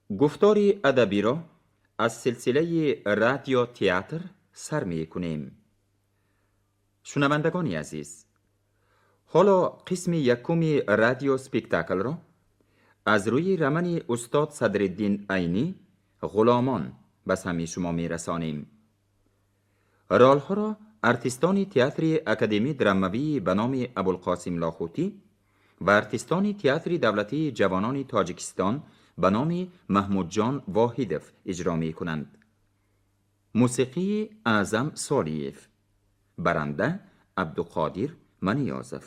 Гуфтори адабиро аз силсилаи радио театр сар мекунем. Шунавандагони азиз, ҳоло қисми якуми радио спектаклро аз рӯи романи устод Садриддин Айнӣ «Ғуломон» ба самъи шумо мерасонем. Ролҳоро артистони театри академӣ драмавии ба номи Абулқосим Лоҳутӣ ва артистони театри давлатии ҷавонони Тоҷикистон ба номи Маҳмудҷон Воҳидов иҷро мекунанд. Мусиқии Аъзам Солиев, баранда Абдуқодир Маниёзов.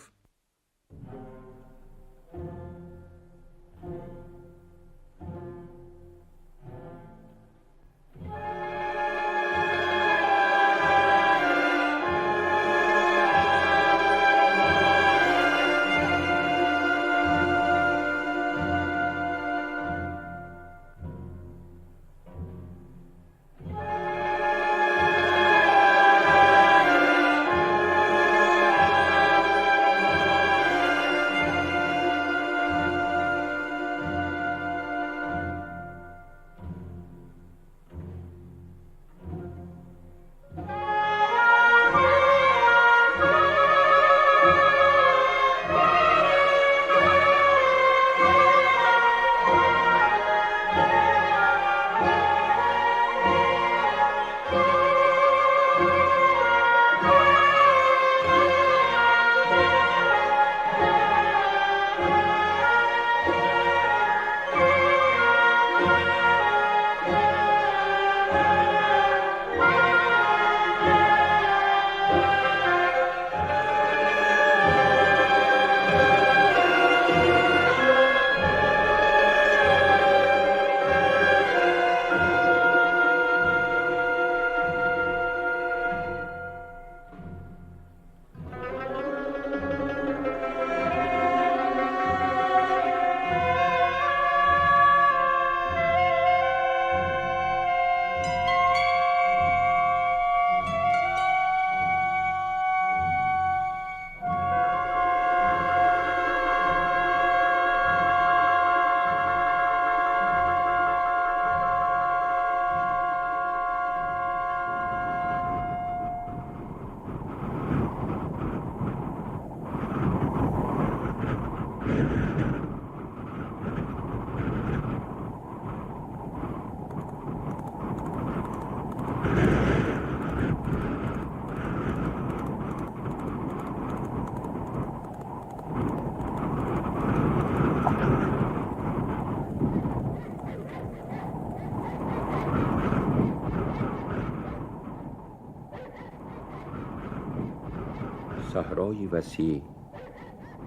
صحرای وسیع،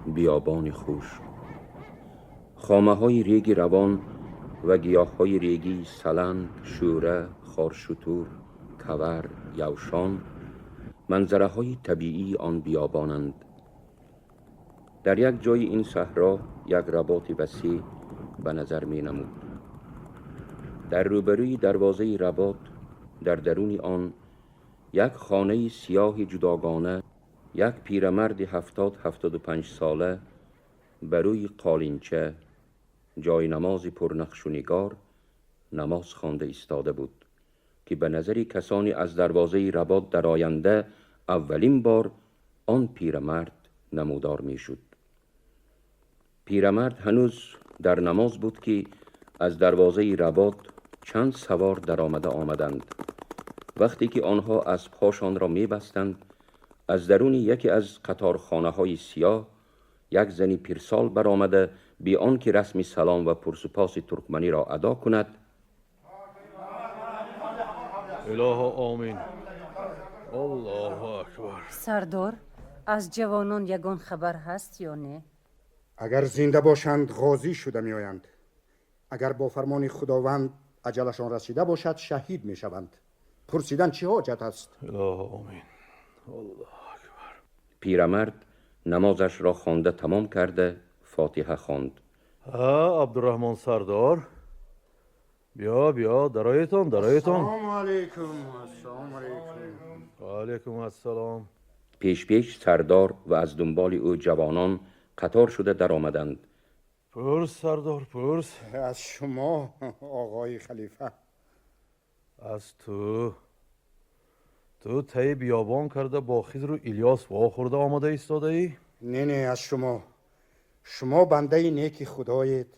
بیابان خشک، خامه‌های ریگ روان و گیاه‌های ریگی سلند، شوره، خارشتور، کور، یوشان منظره‌های طبیعی آن بیابانند. در یک جای این صحرا یک رباط وسیع به نظر می نمود. در روبروی دروازه رباط، در درون آن یک خانه سیاه جداگانه، یک پیرمرد 70-75 ساله بر روی قالینچه جای نماز پرنقش و نگار نماز خوانده ایستاده بود که به نظر کسانی از دروازه رباط در آینده اولین بار آن پیرمرد نمودار می شد. پیرمرد هنوز در نماز بود که از دروازه رباط چند سوار در آمده آمدند. وقتی که آنها از پاشان را می بستند، از درون یکی از قطارخانه های سیاه یک زنی پیرسال برآمده بی آنکه رسم سلام و پرسپاس ترکمنی را ادا کند. اله آمین، الله اکبر. سردار، از جوانان یگان خبر هست یا نه؟ اگر زنده باشند غازی شده میآیند، اگر با فرمان خداوند اجلشان رسیده باشد شهید میشوند. پرسیدن چه حاجت است؟ اله آمین، الله اکبر. پیرمرد نمازش را خوانده تمام کرده فاتحه خواند. عبدالرحمن سردار، بیا بیا، درایتان درایتان. السلام علیکم. السلام علیکم. و علیکم السلام. پیش پیش سردار و از دنبال او جوانان قطار شده در آمدند. Пурс, сардор, пурс. Аз шумо, оғои халифа. Аз ту. Ту таи биёбон карда бо Хизру Илёс вохӯрда омада истодаӣ? Не, не, аз шумо. Шумо бандаи неки худоед,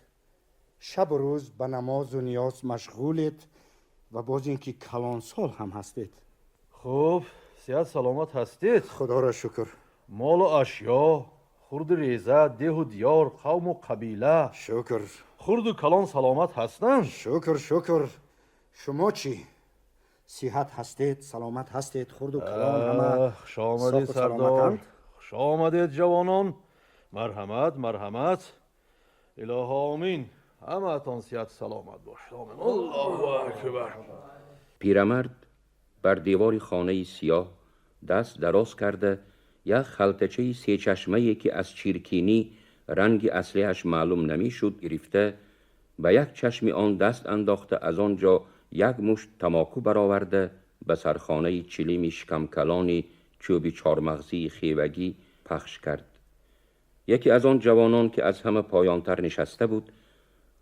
шабу рӯз ба намозу ниёз машғулед ва боз ин ки калонсол ҳам ҳастед. Хуб, сиҳат саломат ҳастед? Худоро шукр. Молу ашё, хурду реза, деҳу диёр, қавму қабила? Шукр. Хурду калон саломат ҳастанд? Шукр, шукр. Шумо чӣ? Сиҳат ҳастед, саломат ҳастед, хурду калон ҳама? Хуш омадед, сардор, хуш омадед, ҷавонон. Марҳамат, марҳамат. Илоҳо омин, ҳамаатон сиҳат саломат бошед. Омин. Аллоҳу акбар. Пирамард бар девори хонаи сиёҳ даст дароз карда, як халтачаи сечашмае ки аз чиркинӣ ранги аслиаш маълум намешуд гирифта, ба як чашми он даст андохта, аз он ҷо як мушт тамоку бароварда, ба сархонаи чилими шикамкалони чӯби чормағзии хевагӣ пахш кард. Яке аз он ҷавонон, ки аз ҳама поёнтар нишаста буд,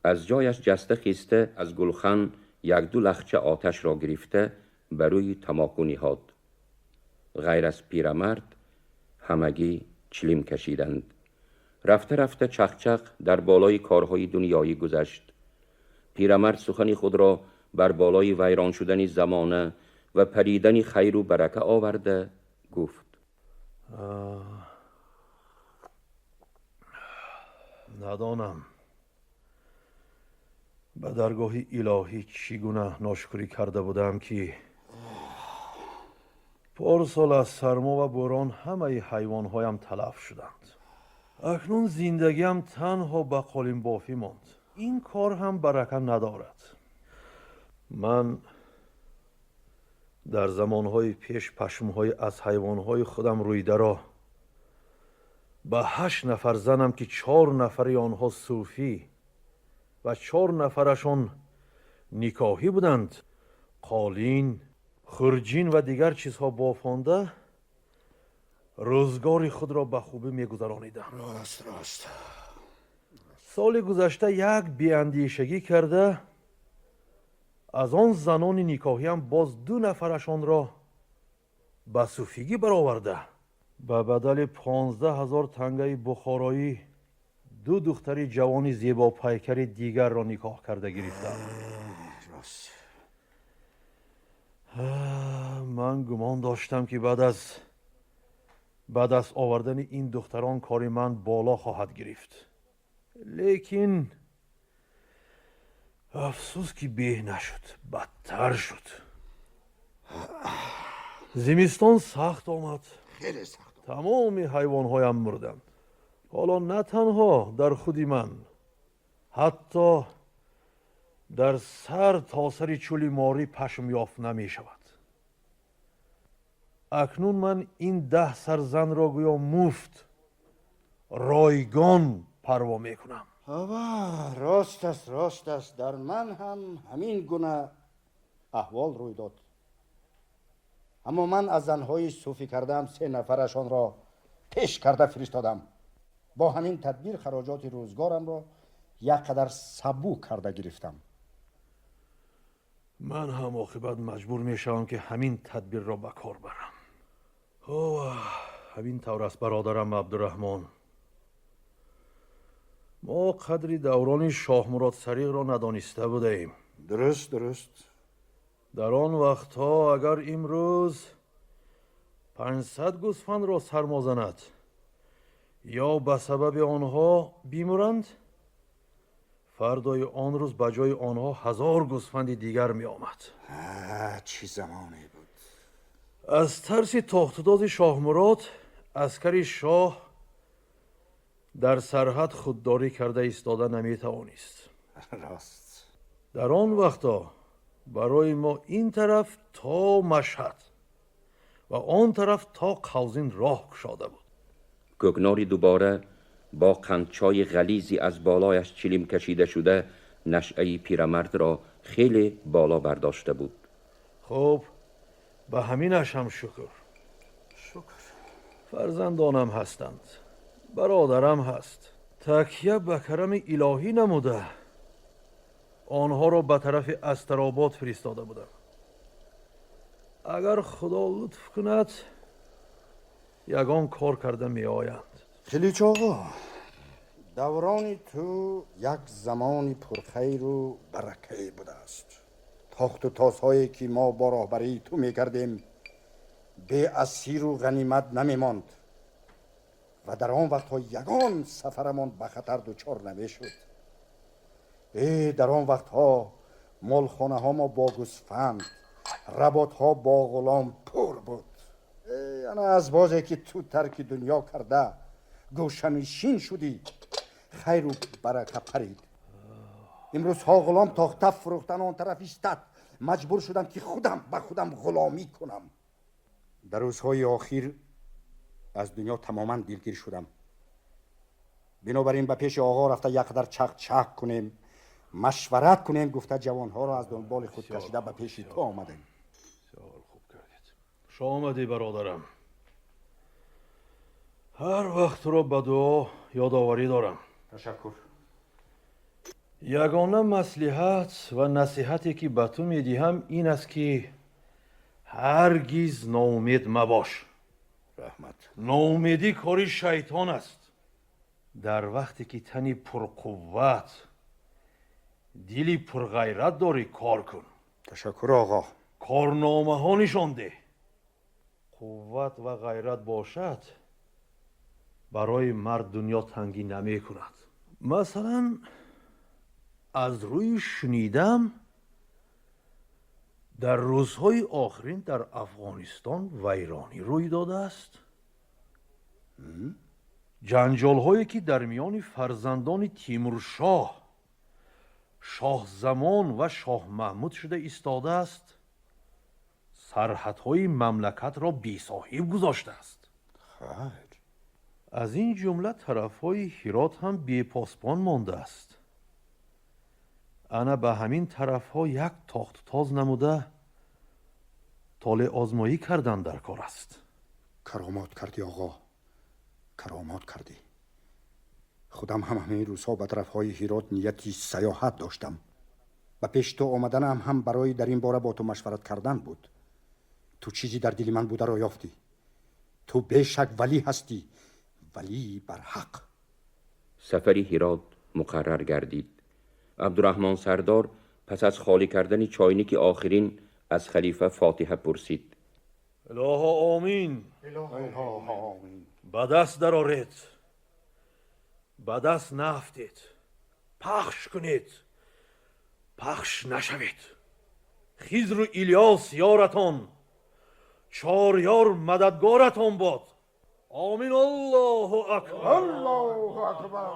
аз ҷояш ҷаста хиста, аз гулхан якду лахча оташро гирифта, ба рӯи тамоку ниҳод. Ғайр аз пирамард ҳамагӣ чилим кашиданд. Рафта рафта чақчақ дар болои корҳои дунёӣ гузашт. Пирамард сухани худро бар болои вайрон шудани замона ва паридани хайру барака оварда гуфт: Надонам, ба даргоҳи илоҳӣ чӣ гуна ношукрӣ карда будам, ки порсол аз сармо ва борон ҳамаи ҳайвонҳоям талаф шуданд. Акнун зиндагиам танҳо ба қолинбофӣ монд. Ин кор ҳам барака надорад. Ман дар замонҳои пеш пашмҳои аз ҳайвонҳои худам рӯидаро ба 8 нафар занам, ки 4 нафари онҳо сӯфӣ ва 4 нафарашон никоҳӣ буданд, қолин, хурҷин ва дигар чизҳо бофонда, рӯзгори худро ба хубӣ мегузаронидам. Рост, рост. Соли гузашта як беандешагӣ карда, аз он занони никоҳиам боз 2 нафарашонро ба сӯфигӣ бароварда, ба бадали 15 000 тангаи бухороӣ 2 духтари ҷавони зебопайкари дигарро никоҳ карда гирифтам. Ман гумон доштам, ки баъд аз ба даст овардани ин духтарон кори ман боло хоҳад гирифт. Лекин афсӯс, ки беҳ нашуд, бадтар шуд. Зимистон сахт омад. Хеле сахт. Тамоми ҳайвонҳоям мурданд. Ҳоло на танҳо дар худи ман, ҳатто дар сар то сари чӯли морӣ пашм ёфт намешавад. Акнун ман ин 10 сар занро гӯё муфт, ройгон парво мекунам. Рост аст, рост аст. Дар ман ҳам ҳамин гуна аҳвол рӯй дод. Аммо ман аз занҳои сӯфӣ кардаам 3 нафарашонро пеш карда фиристодам. Бо ҳамин тадбир хароҷоти рӯзгорамро як қадар сабук карда гирифтам. Ман ҳам оқибат маҷбур мешавам, ки ҳамин тадбирро ба кор барам. Ҳамин тавр аст, бародарам Абдураҳмон. Мо қадри даврони Шоҳмурод Сариғро надониста будаем. Дуруст, дуруст. Дар он вақтҳо агар имрӯз 500 гӯсфандро сармо занад ё ба сабаби онҳо бимуранд, фардои он рӯз ба ҷои онҳо 1000 гӯсфанди дигар меомад. Чӣ замоне буд! Аз тарси тохтудози Шоҳмурод аскари шоҳ дар сарҳад худдорӣ карда истода наметавонист. Рост. Дар он вақтҳо барои мо ин тараф то Машҳад ва он тараф то Қавзин роҳ кушода буд. Кӯкнори дубора бо қандчойи ғализе аз болояш чилим кашида шуда нашъаи пирамардро хеле боло бардошта буд. Хуб, ба ҳаминаш ҳам шукр. Шукр. Фарзандонам ҳастанд, бародарам ҳаст. Такя ба карами илоҳӣ намуда онҳоро ба тарафи Астаробод фиристода будам. Агар Худо лутф кунад, ягон кор карда меоянд. Қилич оғо, даврони ту як замони пурхайру баракае будааст. Тохту тозҳое ки мо бо роҳбарии ту мекардем, беасиру ғанимат намемонд ва дар он вақтҳо ягон сафарамон ба хатар дучор намешуд. Дар он вақтҳо молхонаҳо мо бо гӯсфанд, работҳо бо ғулом пур буд. Ана аз бозе ки ту тарки дунё карда гӯшанишин шудӣ, хайру барака парид. Имрӯзҳо ғулом тохта фурӯхтан он тараф истад. Маҷбур шудам ки худам ба худам ғуломӣ кунам. Дар рӯзҳои охир аз дунё тамоман дилгир шудам. Бинобар ин ба пеши оғо рафта як қадар чақ-чақ кунем, машварат кунем гуфта ҷавонҳоро аз дунболи худ кашида ба пеши ту омадем. Бисёр хуб кардед. Хуш омадӣ, бародарам. Ҳар вақт туро ба дуо ёдоварӣ дорам. Ташаккур. Ягона маслиҳат ва насиҳате ки ба ту медиҳам ин аст ки ҳаргиз ноумед мабош. Раҳмат. Ноумедӣ кори шайтон аст. Дар вақте ки тани пурқувват, дили пурғайрат дорӣ, кор кун. Ташаккур, оғо. Корномаҳо нишон деҳ. Қувват ва ғайрат бошад, барои мард дунё тангӣ намекунад. Масалан, аз рӯи шунидам, дар рӯзҳои охирин дар Афғонистон вайронӣ рӯй додааст. Ҷанҷолҳое ки дар миёни фарзандони Тимуршоҳ, Шоҳзамон ва Шоҳмаҳмуд шуда истодааст, сарҳадҳои мамлакатро бесоҳиб гузоштааст. Хайр. Аз ин ҷумла тарафҳои Ҳирот ҳам бепосбон мондааст. Ана ба ҳамин тарафҳо як тохтутоз намуда толеъозмоӣ кардан дар кор аст. Каромот кардӣ, оғо, каромот кардӣ. Худам ҳам ҳамин рӯзҳо ба тарафҳои Ҳирот нияти саёҳат доштам. Ба пеши ту омаданам ҳам барои дар ин бора бо ту машварат кардан буд. Ту чизе дар дили ман бударо ёфтӣ. Ту бешак валӣ ҳастӣ, валии барҳақ. Сафари Ҳирот муқаррар гардид. Абдураҳмон сардор пас аз холӣ кардани чойники охирин аз халифа фотиҳа пурсид. Илоҳо омин. Илоҳо омин. Ба даст дароред, ба даст нафтед, пахш кунед, пахш нашавед. Хизру Илёс ёратон, чор ёр мададгоратон бод. Омин. Аллоҳу акбар. Аллоҳу акбар.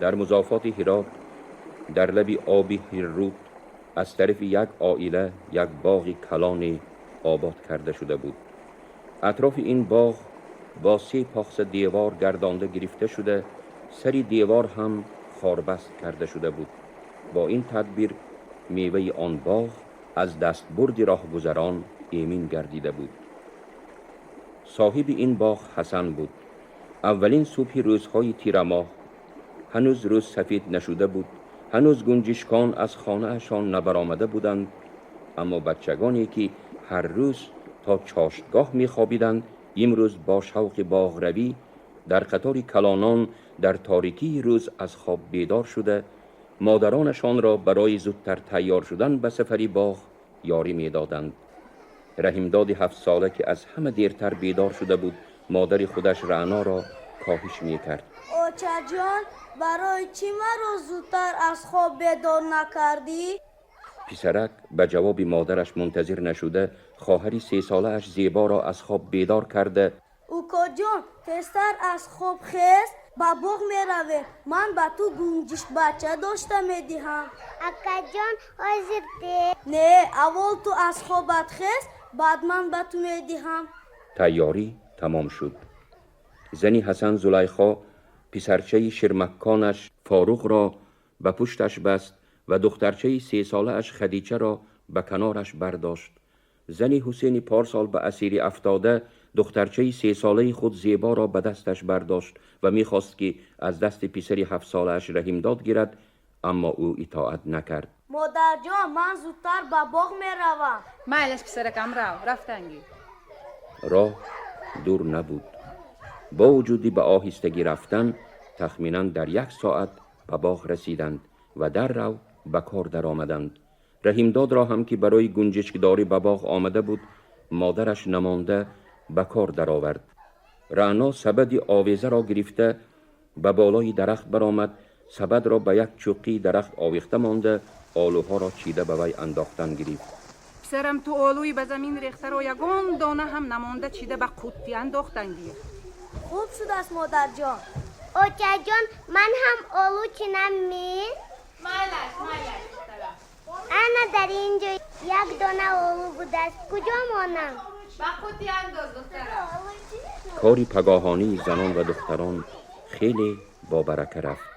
Дар музофоти Ҳирот, дар лаби оби Ҳирруд, аз тарафи як оила як боғи калоне обод карда шуда буд. Атрофи ин боғ бо се похса девор гардонда гирифта шуда, сари девор ҳам хорбаст карда шуда буд. Бо ин тадбир меваи он боғ аз дастбурди роҳгузарон эмин гардида буд. Соҳиби ин боғ Ҳасан буд. Аввалин субҳи рӯзҳои тирамоҳ. Ҳанӯз рӯз сафед нашуда буд, ҳанӯз гунҷишкон аз хонаашон набаромада буданд, аммо бачагоне ки ҳар рӯз то чоштгоҳ мехобиданд, имрӯз бо шавқи боғравӣ дар қатори калонон дар торикии рӯз аз хоб бедор шуда, модаронашонро барои зудтар тайёр шудан ба сафари боғ ёрӣ медоданд. Раҳимдоди ҳафтсола, ки аз ҳама дертар бедор шуда буд, модари худаш Раъноро коҳиш мекард. Очаҷон, барои чӣ маро зудтар аз хоб бедор накардӣ? Писарак ба ҷавоби модараш мунтазир нашуда, хоҳари сесолааш Зеборо аз хоб бедор карда: Укоҷон, тезтар аз хоб хез, ба боғ меравем. Ман ба ту гунҷишкбача дошта медиҳам. Акаҷон, ҳозир де. Не, аввал ту аз хобат хез, баъд ман ба ту медиҳам. Тайёрӣ тамом шуд. Зани Ҳасан Зулайхо писарчаи ширмакконаш Форуқро ба пушташ баст ва духтарчаи сесолааш Хадичаро ба канораш бардошт. Зани Ҳусейни порсол ба асирӣ афтода, духтарчаи сесолаи худ Зеборо ба дасташ бардошт ва мехост, ки аз дасти писари ҳафтсолааш Раҳимдод гирад, аммо ӯ итоат накард. Модарҷон, ман зудтар ба боғ меравам. Майлаш, писаракам, рав, рафтангӣ. Роҳ дур набуд. Бо вуҷуди ба оҳистагӣ рафтан, тахминан дар як соат ба боғ расиданд ва дар рав ба кор даромаданд. Раҳимдодро ҳам, ки барои гунҷишкдорӣ ба боғ омада буд, модараш намонда ба кор даровард. Раъно сабади овезаро гирифта ба болои дарахт баромад, сабадро ба як чуққии дарахт овехта монда, олуҳоро чида ба вай андохтан гирифт. Писарам, ту олӯи ба замин рехтаро ягон дона ҳам намонда чида ба қуттӣ андохтан гир. Хуб шудааст, модарҷон. Очаҷон, ман ҳам олу чинам ми? Майлаш, майлаш, духтарам. Ана дар ин ҷо як дона олу будааст. Куҷо монам? Ба қуттӣ андоз, духтарам. Кори пагоҳонии занон ва духтарон хеле бобарака рафт.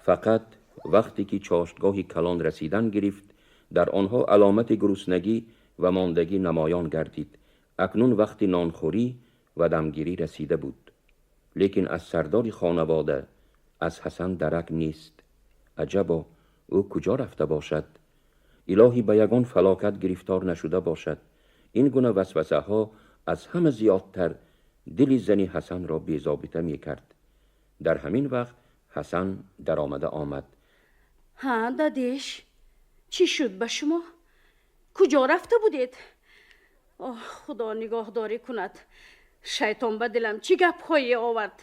Фақат вақте ки чоштгоҳи калон расидан гирифт, дар онҳо аломати гуруснагӣ ва мондагӣ намоён гардид. Акнун вақти нонхӯрӣ ва дамгирӣ расида буд, лекин аз сардори хонавода, аз Ҳасан дарак нест. Аҷабо, ӯ куҷо рафта бошад? Илоҳӣ, ба ягон фалокат гирифтор нашуда бошад. Ин гуна васвасаҳо аз ҳама зиёдтар дили зани Ҳасанро безобита мекард. Дар ҳамин вақт Ҳасан даромада омад. Ҳа, дадеш, чӣ шуд ба шумо? Куҷо рафта будед? Оҳ, Худо нигоҳдорӣ кунад, шайтон ба дилам чӣ гапҳое овард.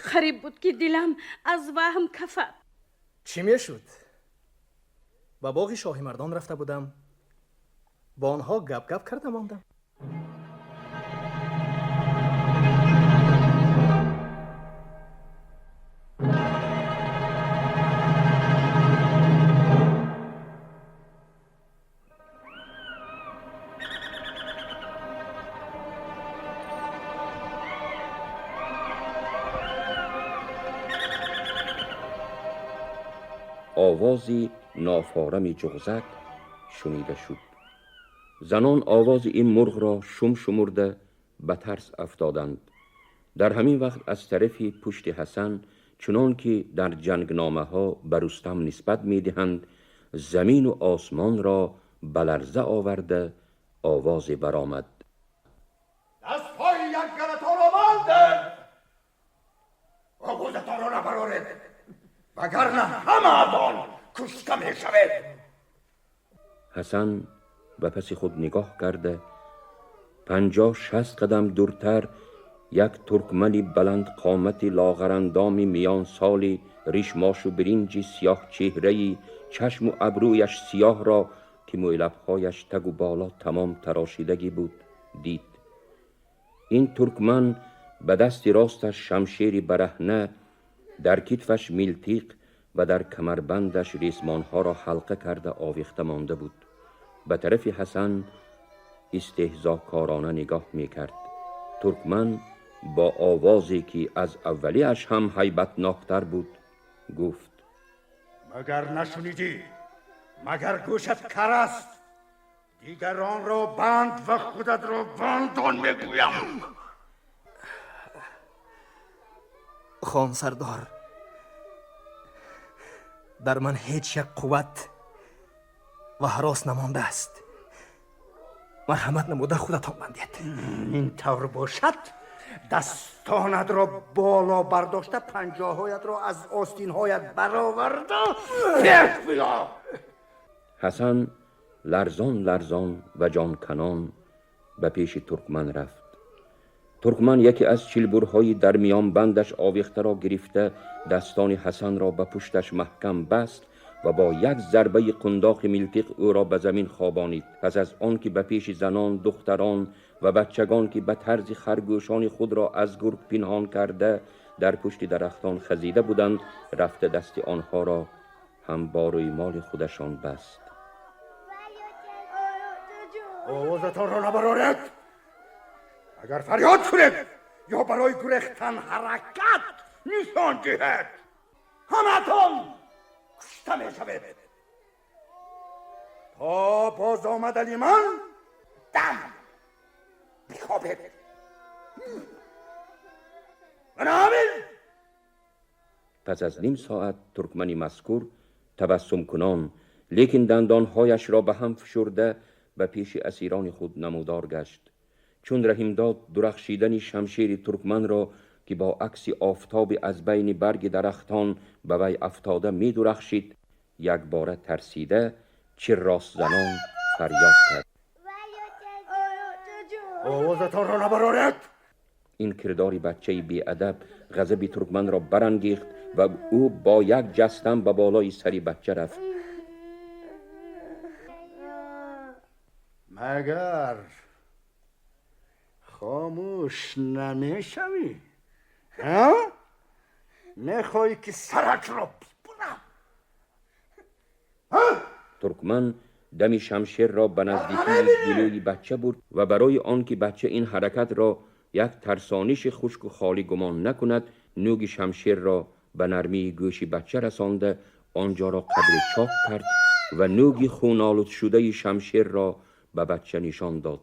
Қариб буд, ки дилам аз ваҳм кафад. Чӣ мешуд? Ба боғи Шоҳимардон рафта будам, бо онҳо гап-гап карда мондам. Овози нофорами ҷуғзак шунида шуд. Занон овози ин мурғро шум шумурда ба тарс афтоданд. Дар ҳамин вақт аз тарафи пушти Ҳасан, чунон ки дар ҷангномаҳо ба Рустам нисбат медиҳанд, замину осмонро ба ларза оварда овозе баромад: Дастҳои якгаратонро бандед, оғузатонро набароред, вагарна ҳамаатон кушта мешавед. Ҳасан ба паси худ нигоҳ карда, 50-60 қадам дуртар як туркмани баландқомати лоғарандоми миёнсоли ришмошу биринҷи сиёҳчеҳраи чашму абрӯяш сиёҳро, ки мӯйлабҳояш тагу боло тамом тарошидагӣ буд, дид. Ин туркман ба дасти росташ шамшери бараҳна, дар китфаш милтиқ ва дар камарбандаш ресмонҳоро ҳалқа карда овехта монда буд. Ба тарафи Ҳасан истеҳзокорона нигоҳ мекард. Туркман бо овозе, ки аз аввалиаш ҳам ҳайбатноктар буд, гуфт: Магар нашунидӣ? Магар гӯшат кар аст? Дигаронро банд ва худатро бандон мегӯям. Хон сардор, дар ман ҳеҷ як қувват ва ҳарос намондааст. Марҳамат намуда худатон бандед. Ин тавр бошад, дастонатро боло бардошта, панҷоҳоятро аз остинҳоят бароварда пеш биё. Ҳасан ларзон ларзон ва ҷонканон ба пеши туркман рафт. Туркман яке аз чилбурҳои дар миёнбандаш овехтаро гирифта, дастони Ҳасанро ба пушташ маҳкам баст ва бо як зарбаи қундоқи милтиқ ӯро ба замин хобонид. Пас аз он ки ба пеши занон, духтарон ва бачагон, ки ба тарзи харгӯшони худро аз гург пинҳон карда дар пушти дарахтон хазида буданд, рафта дасти онҳоро ҳам бо рӯймоли худашон баст. Овозатонро набароред! Агар фарёд кунед ё барои гурехтан ҳаракат нишон диҳед, ҳаматон кушта мешавед. То боз омадани ман дам бихобед. Мана ҳамин. Пас аз ним соат туркмани мазкур табассумкунон, лекин дандонҳояшро ба ҳам фишурда, ба пеши асирони худ намудор гашт. Чун Раҳимдод дурахшидани шамшери туркманро, ки бо акси офтоби аз байни барги дарахтон ба вай афтода медурахшид, якбора тарсида чирростзанон фарёд кард. Овозатонро набароред! Ин кирдори бачаи беадаб ғазаби туркманро барангехт ва ӯ бо як ҷастан ба болои сари бача рафт. Магар хомӯш намешавӣ? Мехоҳӣ ки саракро бибурам? Туркман дами шамшерро ба наздикии гулӯи бача бурд ва барои он ки бача ин ҳаракатро як тарсониши хушку холӣ гумон накунад, нӯги шамшерро ба нармии гӯши бача расонда, он ҷоро қадре чок кард ва нӯги хунолудшудаи шамшерро ба бача нишон дод.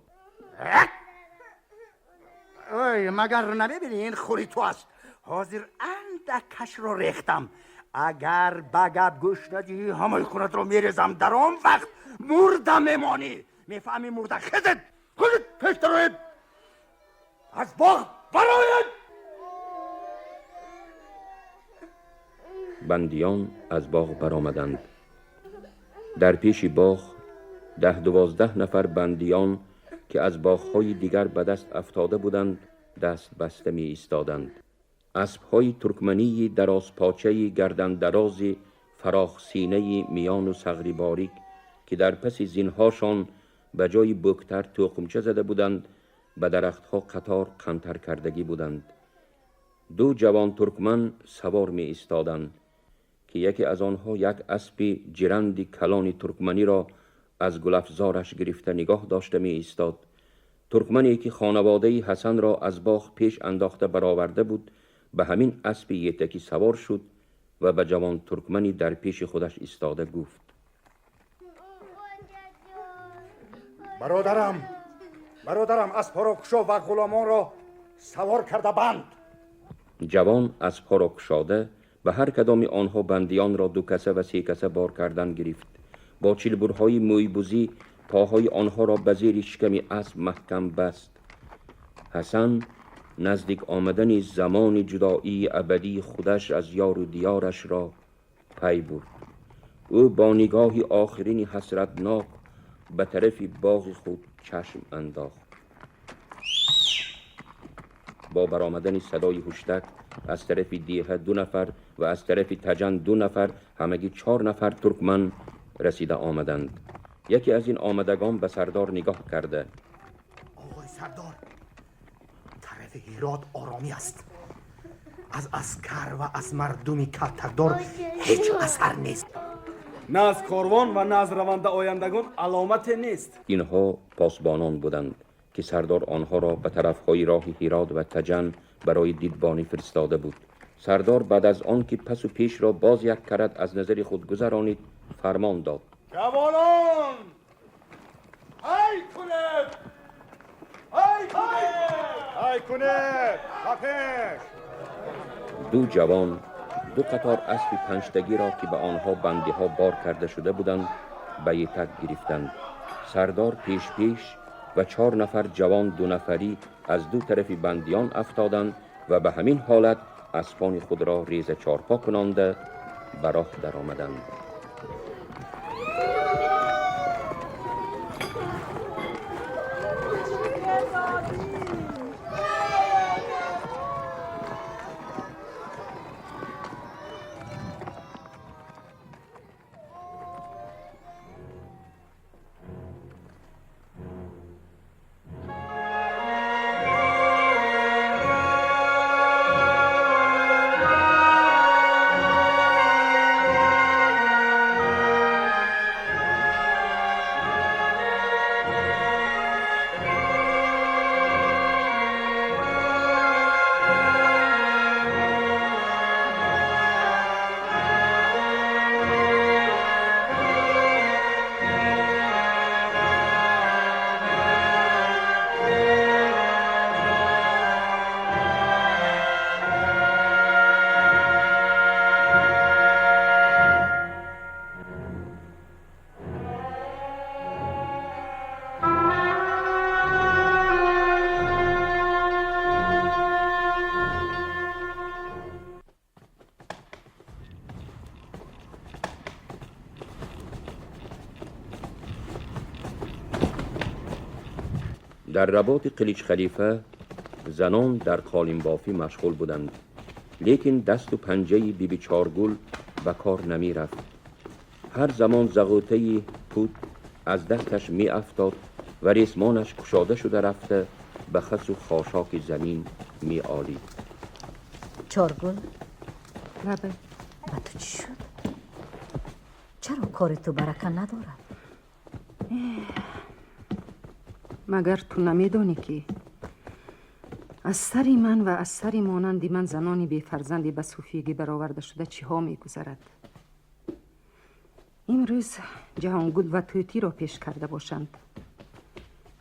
Ой, магар намебинӣ, ин хури ту аст? Ҳозир андакашро рехтам. Агар ба гап гӯш надиҳӣ, ҳамаи хунатро мерезам. Дар он вақт мурда мемонӣ. Мефаҳмӣ, мурда? Хезед, хезед, пеш дароед, аз боғ бароед. Бандиён аз боғ баромаданд. Дар пеши боғ 10-12 нафар бандиён, ки аз боғҳои дигар ба даст афтода буданд, даст баста меистоданд. Аспҳои туркмании дарозпочаи гардандарози фарохсинаи миёну сағри борик, ки дар паси зинҳошон ба ҷои бӯктар тӯқумча зада буданд, ба дарахтҳо қатор қантар кардагӣ буданд. Ду ҷавон туркман савор меистоданд, ки яке аз онҳо як аспи ҷиранди калони туркманиро аз гулафзораш гирифта нигоҳ дошта меистод. Туркмане ки хонаводаи Ҳасанро аз боғ пеш андохта бароварда буд, ба ҳамин аспи етакӣ савор шуд ва ба ҷавон туркмани дар пеши худаш истода гуфт: Бародарам, бародарам, аспҳоро кушо ва ғуломонро савор карда банд. Ҷавон аспҳоро кушода, ба ҳар кадоми онҳо бандиёнро ду каса ва се каса бор кардан гирифт. Бо чилбурҳои мӯйбузӣ поҳои онҳоро ба зери шиками асп маҳкам баст. Ҳасан наздик омадани замони ҷудоии абадии худаш аз ёру диёрашро пай бурд. Ӯ бо нигоҳи охирини ҳасратнок ба тарафи боғи худ чашм андохт. Бо баромадани садои ҳуштак аз тарафи деҳа 2 нафар ва аз тарафи Таҷан 2 нафар, ҳамагӣ 4 нафар туркман расида омаданд. Яке аз ин омадагон ба сардор нигоҳ карда: Оғои сардор, тарафи Ҳирот оромӣ аст. Аз аскар ва аз мардуми калтакдор ҳеҷ асар нест. На аз корвон ва на аз раванда ояндагон аломате нест. Инҳо посбонон буданд, ки сардор онҳоро ба тарафҳои роҳи Ҳирот ва Таҷан барои дидбонӣ фиристода буд. Сардор баъд аз он ки пасу пешро боз як карат аз назари худ гузаронид, фармон дод: Ҷавонон, ҳай кунед! Ҳай кунед! Ҳай кунед! Ба пеш! Ду ҷавон ду қатор аспи панҷтагиро, ки ба онҳо бандиҳо бор карда шуда буданд, ба етак гирифтанд. Сардор пеш пеш ва 4 нафар ҷавон ду нафарӣ аз ду тарафи бандиён афтоданд ва ба ҳамин ҳолат аспони худро реза чорпо кунонда ба роҳ даромаданд. Дар работи Қилич Халифа занон дар қолинбофӣ машғул буданд, лекин дасту панҷаи Биби Чоргул ба кор намерафт. Ҳар замон зағӯтаи пут аз дасташ меафтод ва ресмонаш кушода шуда рафта ба хасу хошоки замин меолид. Чоргул, лабе, ба ту чӣ шуд? Чаро кори ту барака надорад? Магар ту намедонӣ, ки аз сари ман ва аз сари монанди ман занони бефарзанди ба суфигӣ бароварда шуда чиҳо мегузарад? Имрӯз Ҷаҳонгул ва Тӯтиро пеш карда бошанд,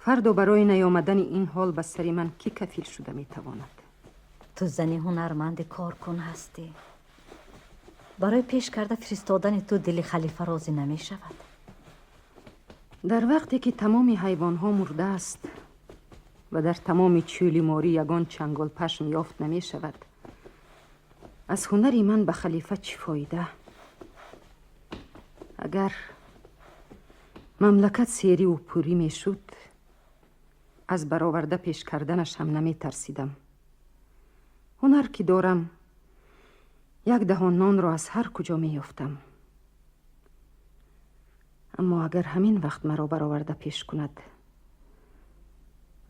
фардо барои наёмадани ин ҳол ба сари ман кӣ кафил шуда метавонад? Ту зани ҳунарманди коркун ҳастӣ. Барои пеш карда фиристодани ту дили халифа розӣ намешавад. Дар вақте ки тамоми ҳайвонҳо мурдааст ва дар тамоми чӯли морӣ ягон чангол пашм ёфт намешавад, аз ҳунари ман ба халифа чӣ фоида? Агар мамлакат сериву пурӣ мешуд, аз бароварда пеш карданаш ҳам наметарсидам. Ҳунар ки дорам, як даҳон нонро аз ҳар куҷо меёфтам. Аммо агар ҳамин вақт маро бароварда пеш кунад,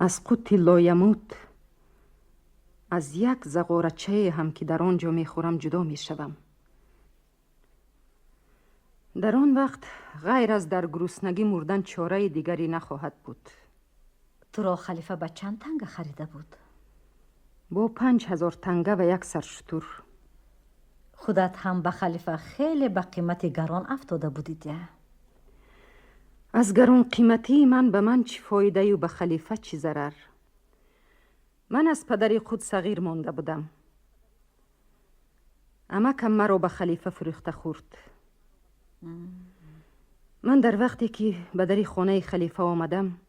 аз қути лоямут, аз як зағорачае ҳам ки дар он ҷо мехӯрам ҷудо мешавам. Дар он вақт ғайр аз дар гуруснагӣ мурдан чораи дигаре нахоҳад буд. Туро халифа ба чанд танга харида буд? Бо 5000 танга ва як сар шутур. Худат ҳам ба халифа хеле ба қимати гарон афтода будид. Аз гаронқиматии ман ба ман чӣ фоидаю ба халифа чӣ зарар? Ман аз падари худ сағир монда будам. Амакам маро ба халифа фурӯхта хӯрд. Ман дар вақте ки ба дари хонаи халифа омадам,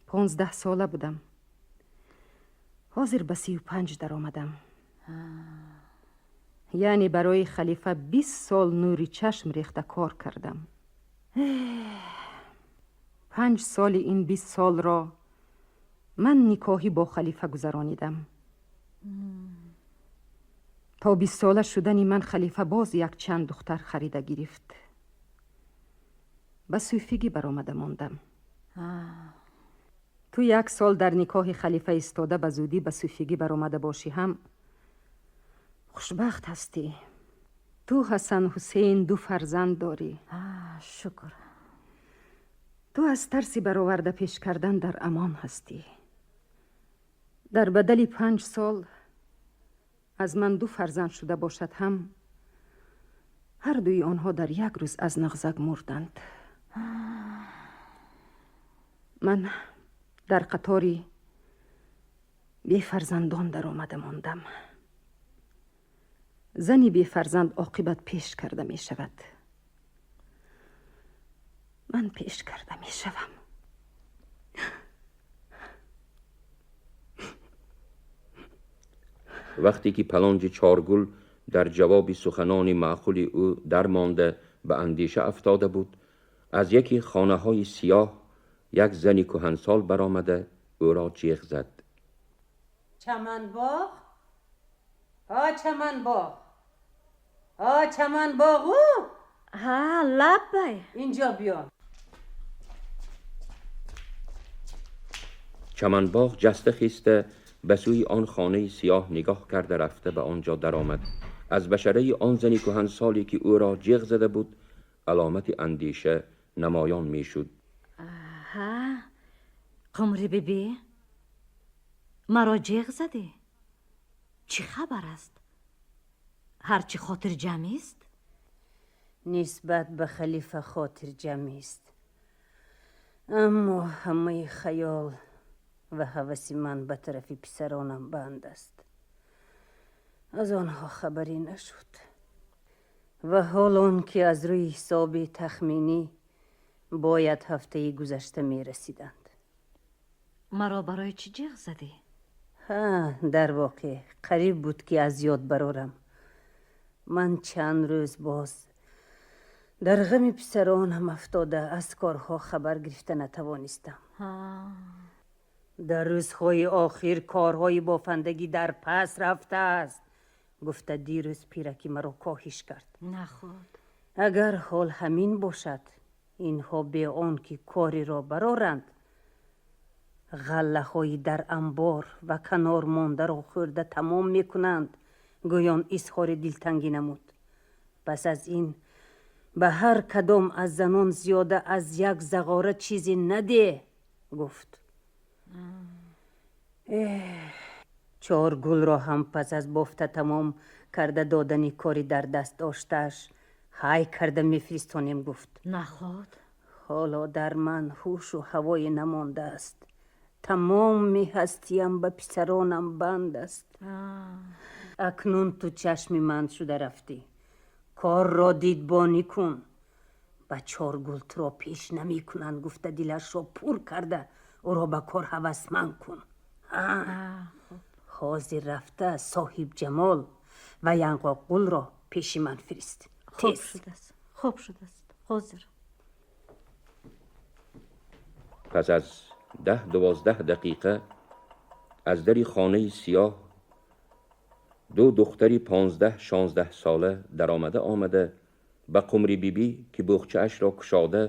15 сола будам. Ҳозир ба 35 даромадам. Яъне барои халифа 20 сол нури чашм рехта кор кардам. 5 соли ин 20 солро ман никоҳӣ бо халифа гузаронидам. То 20 сола шудани ман халифа боз якчанд духтар харида гирифт. Ба суфигӣ баромада мондам. Ту як сол дар никоҳи халифа истода ба зудӣ ба суфигӣ баромада бошӣ ҳам хушбахт ҳастӣ. Ту Ҳасан Ҳусейн ду фарзанд дорӣ. Шукр. Ту аз тарси бароварда пеш кардан дар амон ҳастӣ. Дар бадали 5 сол аз ман 2 фарзанд шуда бошад ҳам, ҳар дуи онҳо дар як рӯз аз нағзак мурданд. Ман дар қатори бефарзандон даромада мондам. Зани бефарзанд оқибат пеш карда мешавад. Ман пеш карда мешавам. Вақте ки Паланҷи Чоргул дар ҷавоби суханони маъқули ӯ дармонда ба андеша афтода буд, аз яке хонаҳои сиёҳ як зани кӯҳансол баромада ӯро ҷеғ зад. Чаманбоғ, ҳо чаманбоғ, ҳо чаманбоғу. Ҳа, лаббай. Инҷо биё. Чаманбоғ ҷаста хеста ба сӯи он хонаи сиёҳ нигоҳ карда рафта ба он ҷо даромад. Аз башараи он зани кӯҳансоле ки ӯро ҷеғ зада буд аломати андеша намоён мешуд. Ҳа, Қумри бибӣ, маро ҷеғ задӣ? Чӣ хабар аст? Ҳарчи хотирҷамъист? Нисбат ба халифа хотирҷамъист, аммо ҳамаи хаёл ва ҳаваси ман ба тарафи писаронам банд аст. Аз онҳо хабарӣ нашуд ва ҳол он ки аз рӯи ҳисоби тахминӣ бояд ҳафтаи гузашта мерасиданд. Маро барои чӣ ҷеғ задӣ? Ҳа, дар воқеъ қариб буд ки аз ёд барорам. Ман чанд рӯз боз дар ғами писаронам афтода аз корҳо хабар гирифта натавонистам. Дар рӯзҳои охир корҳои бофандагӣ дар пас рафтааст, гуфта дирӯз пираки маро коҳиш кард. Наход. Агар ҳол ҳамин бошад, инҳо бе он ки кориро бароранд, ғаллаҳои дар анбор ва канор мондаро хӯрда тамом мекунанд, гӯён изҳори дилтангӣ намуд. Пас аз ин ба ҳар кадом аз занон зиёда аз як зағора чизе наде, гуфт. Чоргулро ҳам пас аз бофта тамом карда додани кори дар даст доштааш ҳай карда мефиристонем, гуфт. Наход. Ҳоло дар ман ҳушу ҳавое намондааст. Тамоми ҳастиям ба писаронам банд аст. Акнун ту чашми ман шуда рафтӣ. Корро дидбонӣ кун. Ба Чоргул туро пеш намекунанд, гуфта дилашро пур карда ӯро ба кор ҳавасманд кун. Ҳозир рафта Соҳиб Ҷамол ва Янғоқгулро пеши ман фирист. Хуб шудааст, хуб шудааст. Ҳозир. Пас аз 10-12 дақиқа аз дари хонаи сиёҳ ду духтари 15-16 сола даромада омада ба Қумри бибӣ ки буғчаашро кушода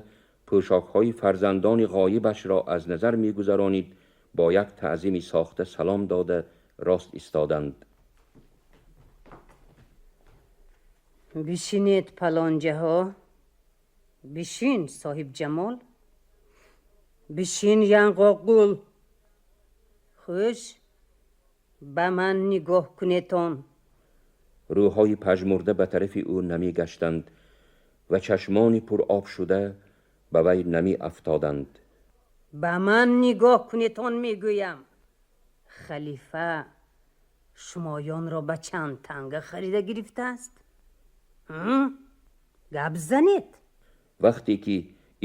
пӯшокҳои фарзандони ғоибашро аз назар мегузаронид бо як таъзими сохта салом дода рост истоданд. Бишинед палонҷаҳо, бишин Соҳиб Ҷамол, бишин Янғоқгул. Хуш ба ман нигоҳ кунетон. Рӯҳҳои пажмурда ба тарафи ӯ намегаштанд ва чашмони пуроб шуда ба вай намеафтоданд. Ба ман нигоҳ кунетон мегӯям. Халифа шумоёнро ба чанд танга харида гирифтааст? Гап занед. Вақте ки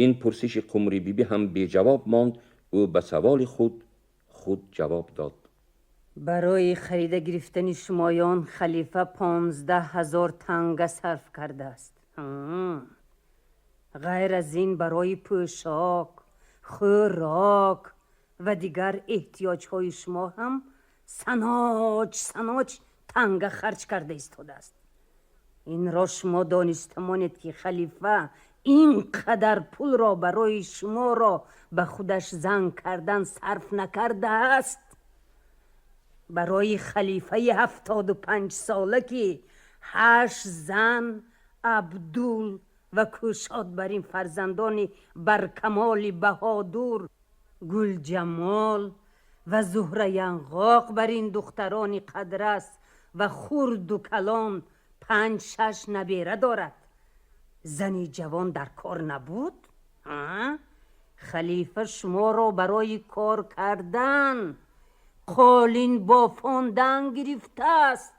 ин пурсиши Қумри бибӣ ҳам беҷавоб монд, ӯ ба саволи худ худ ҷавоб дод. Барои харида гирифтани шумоён халифа 15 000 танга сарф кардааст. Ғайр аз ин барои пӯшок, хӯрок ва дигар эҳтиёҷҳои шумо ҳам саноч саноч танга харҷ карда истодааст. Инро шумо дониста монед ки халифа ин қадар пулро барои шуморо ба худаш зан кардан сарф накардааст. Барои халифаи 75 сола ки 8 зан, Абдул ва кӯшод бар ин фарзандони баркамоли баҳодур, Гулҷамол ва Зуҳра Янғоқ бар ин духтарони қадрас ва хурду калон 5-6 набера дорад. Зани ҷавон дар кор набуд? Халифа шуморо барои кор кардан қолин бофондан гирифтааст.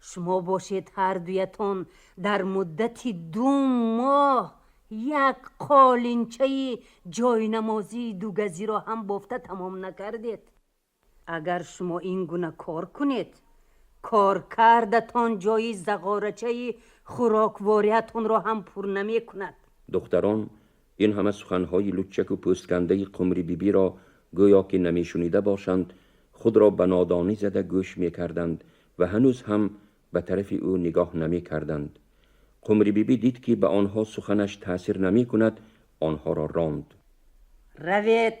Шумо бошед ҳар дуятон дар муддати 2 моҳ як қолинчаи ҷойнамозии дугазиро ҳам бофта тамом накардед. Агар шумо ин гуна кор кунед, коркардатон ҷои зағорачаи хӯроквориятонро ҳам пур намекунад. Духтарон ин ҳама суханҳои луччаку пӯсткандаи Қумри бибиро гӯё ки намешунида бошанд, худро ба нодонӣ зада гӯш мекарданд ва ҳанӯз ҳам ба тарафи ӯ нигоҳ намекарданд. Қумри бибӣ дид ки ба онҳо суханаш таъсир намекунад, онҳоро ронд. Равед,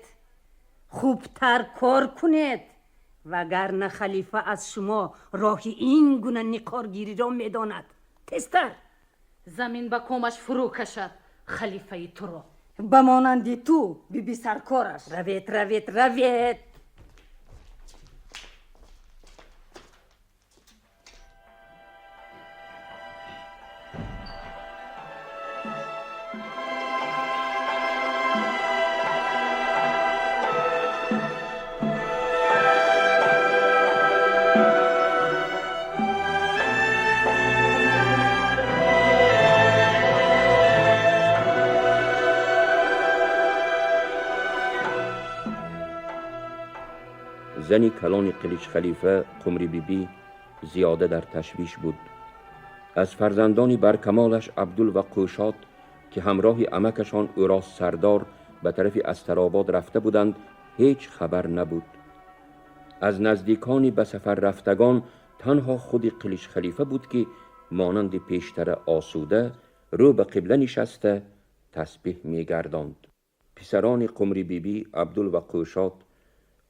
хубтар кор кунед, вагарна халифа аз шумо роҳи ин гуна никоргириро медонад. Тезтар! Замин ба комаш фурӯ кашад халифаи туро. Ба монанди ту биби саркораш. Равед, равед, равед! Зани калони Қилич Халифа Қумри бибӣ зиёда дар ташвиш буд. Аз фарзандони баркамолаш Абдул ва Қӯшод ки ҳамроҳи амакашон ӯро сардор ба тарафи Астаробод рафта буданд, ҳеҷ хабар набуд. Аз наздикони ба сафар рафтагон танҳо худи Қилич Халифа буд ки монанди пештара осуда рӯ ба қибла нишаста тасбиҳ мегардонд. Писарони Қумри бибӣ Абдул ва Қӯшод,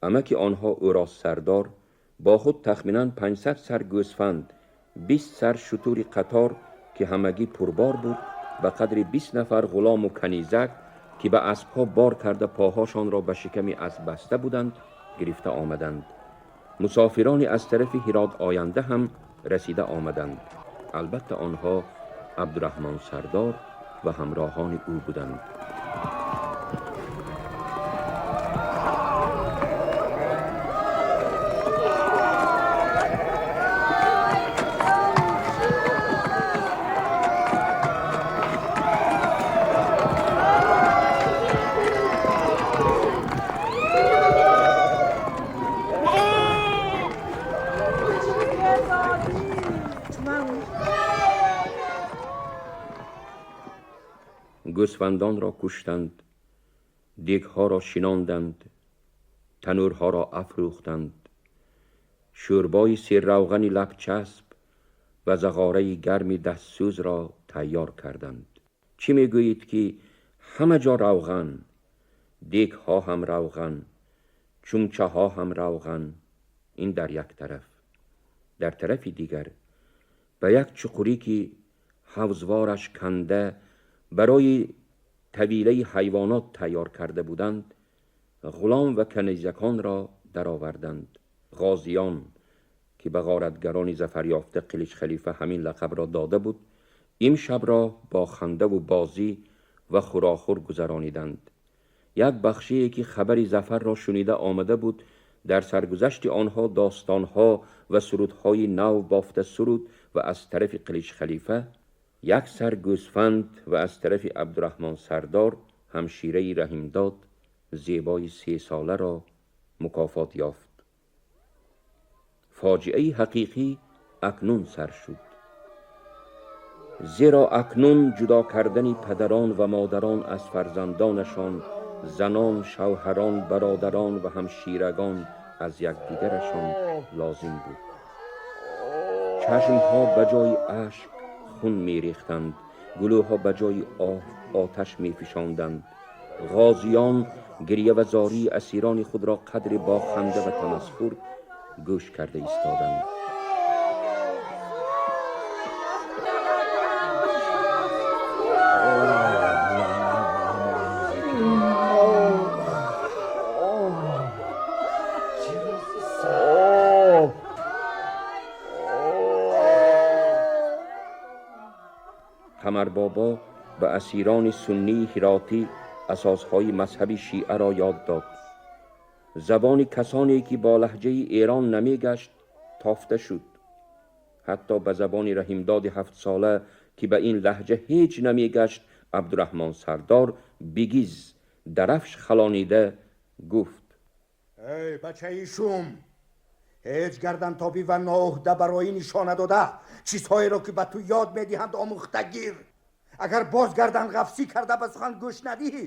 амаки онҳо ӯро сардор, бо худ тахминан 500 сар гӯсфанд, 20 сар шутури қатор ки ҳамагӣ пурбор буд, ба қадри 20 нафар ғулому канизак ки ба аспҳо бор карда поҳошонро ба шиками асп баста буданд, гирифта омаданд. Мусофирони аз тарафи Ҳирот оянда ҳам расида омаданд. Албатта онҳо Абдураҳмон сардор ва ҳамроҳони ӯ буданд. گوسفندان را کشتند، دیگها را شناندند، تنورها را افروختند، شوربای سیر روغن لبچسب و زغاره گرم دستسوز را تیار کردند. چی میگویید که همه جا روغن، دیگها هم روغن، چمچه ها هم روغن. این در یک طرف. در طرف دیگر به یک چقوری که حوضوارش کنده برای طویله حیوانات تیار کرده بودند، غلام و کنیزکان را درآوردند. غازیان که به غارتگران ظفریافته قلیچ خلیفه همین لقب را داده بود، این شب را با خنده و بازی و خوراخور گذرانیدند. یک بخشی که خبر ظفر را شنیده آمده بود، در سرگذشت آنها داستانها و سرودهای نو بافته سرود و از طرف قلیچ خلیفه یک سر گوسفند و از طرف عبدالرحمن سردار همشیره رحیمداد زیبای 3 ساله را مکافات یافت. فاجعه حقیقی اکنون سر شد، زیرا اکنون جدا کردن پدران و مادران از فرزندانشان، زنان، شوهران، برادران و همشیرگان از یکدیگرشان لازم بود. چشمها به جای اشک خون میریختند، گلوها به جای آه آتش میفشاندند. غازیان گریه و زاری اسیران خود را قدر با خنده و تمسخر گوش کرده ایستادند. قمر بابا به اسیران سنی هراتی اساسهای مذهب شیعه را یاد داد. زبان کسانی که با لهجه ایران نمیگشت تافته شد. Ҳатто ба забони Раҳимдоди ҳафтсола, ки ба ин лаҳҷа ҳеҷ намегашт, Абдурраҳмон Сардор бигиз дарафш халонида гуфт: Эй бачаи шум, ҳеҷ гардантобӣ ва ноуҳда барои нишона дода чизҳоеро ки ба ту ёд медиҳанд омӯхта гир. Агар боз гардан ғафсӣ карда ба сухан гӯш надиҳӣ,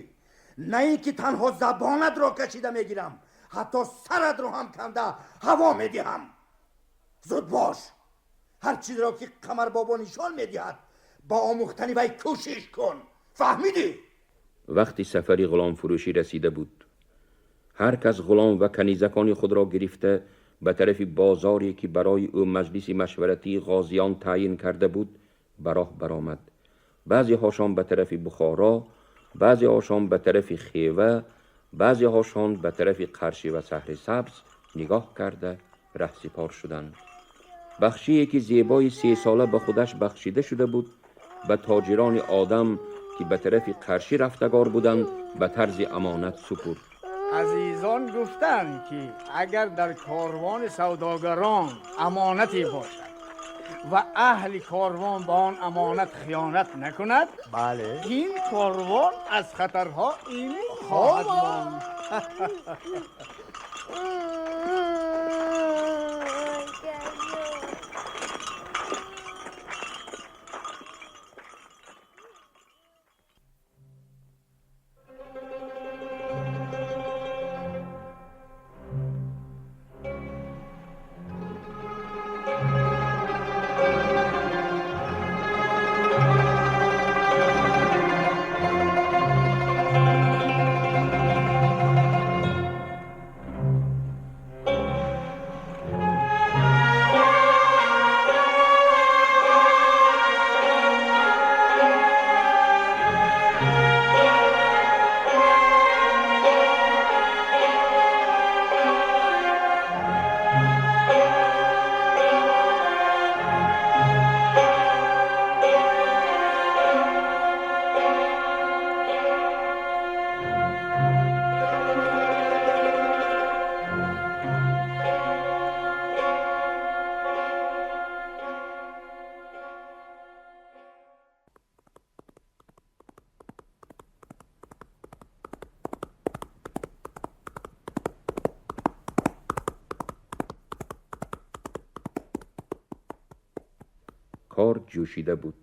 на ин ки танҳо забонатро кашида мегирам, ҳатто саратро ҳам канда ҳаво медиҳам. Зуд бош, ҳар чизро ки Қамарбобо нишон медиҳад ба омӯхтани вай кӯшиш кун. Фаҳмидӣ? Вақти сафари ғуломфурӯшӣ расида буд. Ҳар кас ғулом ва канизакони худро гирифта ба тарафи бозоре ки барои ӯ маҷлиси машваратии ғозиён таъйин карда буд ба роҳ баромад. Баъзеҳошон ба тарафи Бухоро, баъзеҳошон ба тарафи Хева, баъзеҳошон ба тарафи Қаршӣ ва Саҳри Сабз нигоҳ карда раҳсипор шуданд. Бахшие ки зебои сесола ба худаш бахшида шуда буд, ба тоҷирони одам ки ба тарафи Қаршӣ рафтагор буданд ба тарзи амонат супурд. Азизон гуфтанд, ки агар дар корвони савдогарон амонате бошад ва аҳли корвон ба он амонат хиёнат накунад, бале, ин корвон аз хатарҳо эмин хоҳад монд. کار جوشیده بود.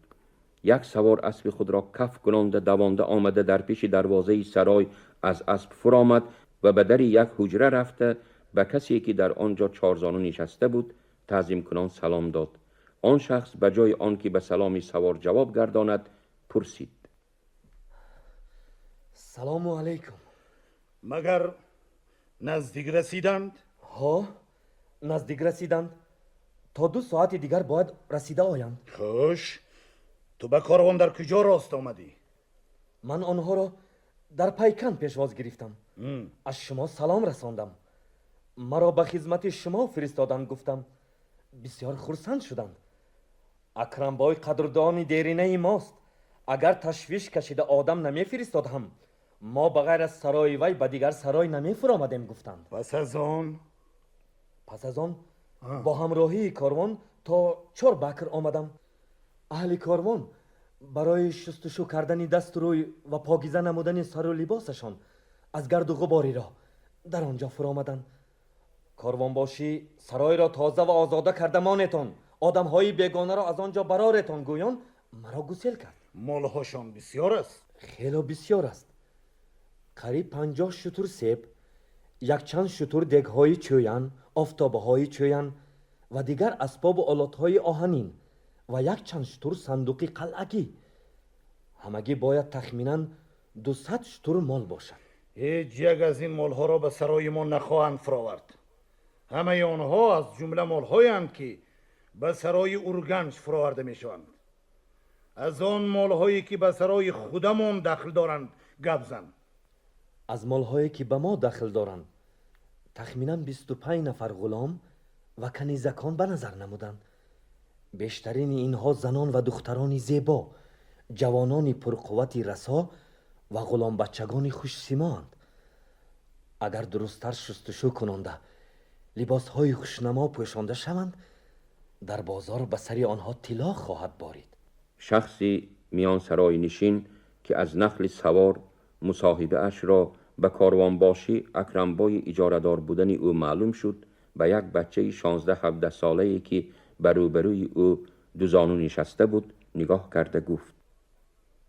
یک سوار اسب خود را کف کنانده دوانده آمده در پیش دروازه سرای از اسب فرآمد و به در یک حجره رفته به کسی که در آنجا چارزانو نشسته بود تعظیم کنان سلام داد. آن شخص به جای آن که به سلام سوار جواب گرداند پرسید: سلام علیکم. مگر نزدیک رسیدند؟ ها، نزدیک رسیدند. تا 2 ساعت دیگر باید رسیده آیند. خوش، تو به کاروان در کجا راست آمدی؟ من آنها را در پیکن پیشواز گرفتم. از شما سلام رساندم. مرا به خدمت شما فرستادند. گفتم بسیار خرسند شدند. اکرم بای قدردان دیرینه ماست. اگر تشویش کشیده آدم نمی فرستاد هم ما بغیر از سرای وی به دیگر سرای نمی فرآمدیم. گفتند. پس از آن؟ پس از آن با همراهی کاروان تا 4 بکر آمدم. اهل کاروان برای شستشو کردن دست روی و پاکیزه نمودن سر و لباسشان از گرد و غباری را در آنجا فرآمدند. کاروان باشی سرای را تازه و آزاده کرده مانتان، آدمهای بیگانه را از آنجا برارتان گویان مرا گسیل کرد. مالهاشان بسیار است. خیلی بسیار است. قریب 50 شتر سیب، یک چند شتر دگهای چویان، آفتابه های چویان و دیگر اسباب و آلاتهای آهنین و یک چند شتر صندوق قلعگی. همگی باید تخمینا 200 شتر مال باشد. هیچ یک از این مالها را به سرای ما نخواهند فراورد. همه آنها از جمله مالهایند که به سرای اورگنج فراورده میشوند. از آن مالهایی که به سرای خودمان دخل دارند گپ زن. از مالهایی که به ما دخل دارند تخمینا 25 نفر غلام و کنیزکان به نظر نمودند. بیشترین اینها زنان و دختران زیبا، جوانان پرقوت رسا و غلام بچگان خوش سیماند. اگر درستتر شستشو کننده، لباسهای خوشنما پوشانده شوند، дар бозор ба сари онҳо тилло хоҳад борид. Шахси миёнсароинишин ки аз нахли савор мусоҳибааш ро ба корвонбошӣ Акрамбои иҷорадор будани ӯ маълум шуд, ба як бачаи 16-17 солае ки ба рӯбарӯи ӯ дузону нишаста буд нигоҳ карда гуфт: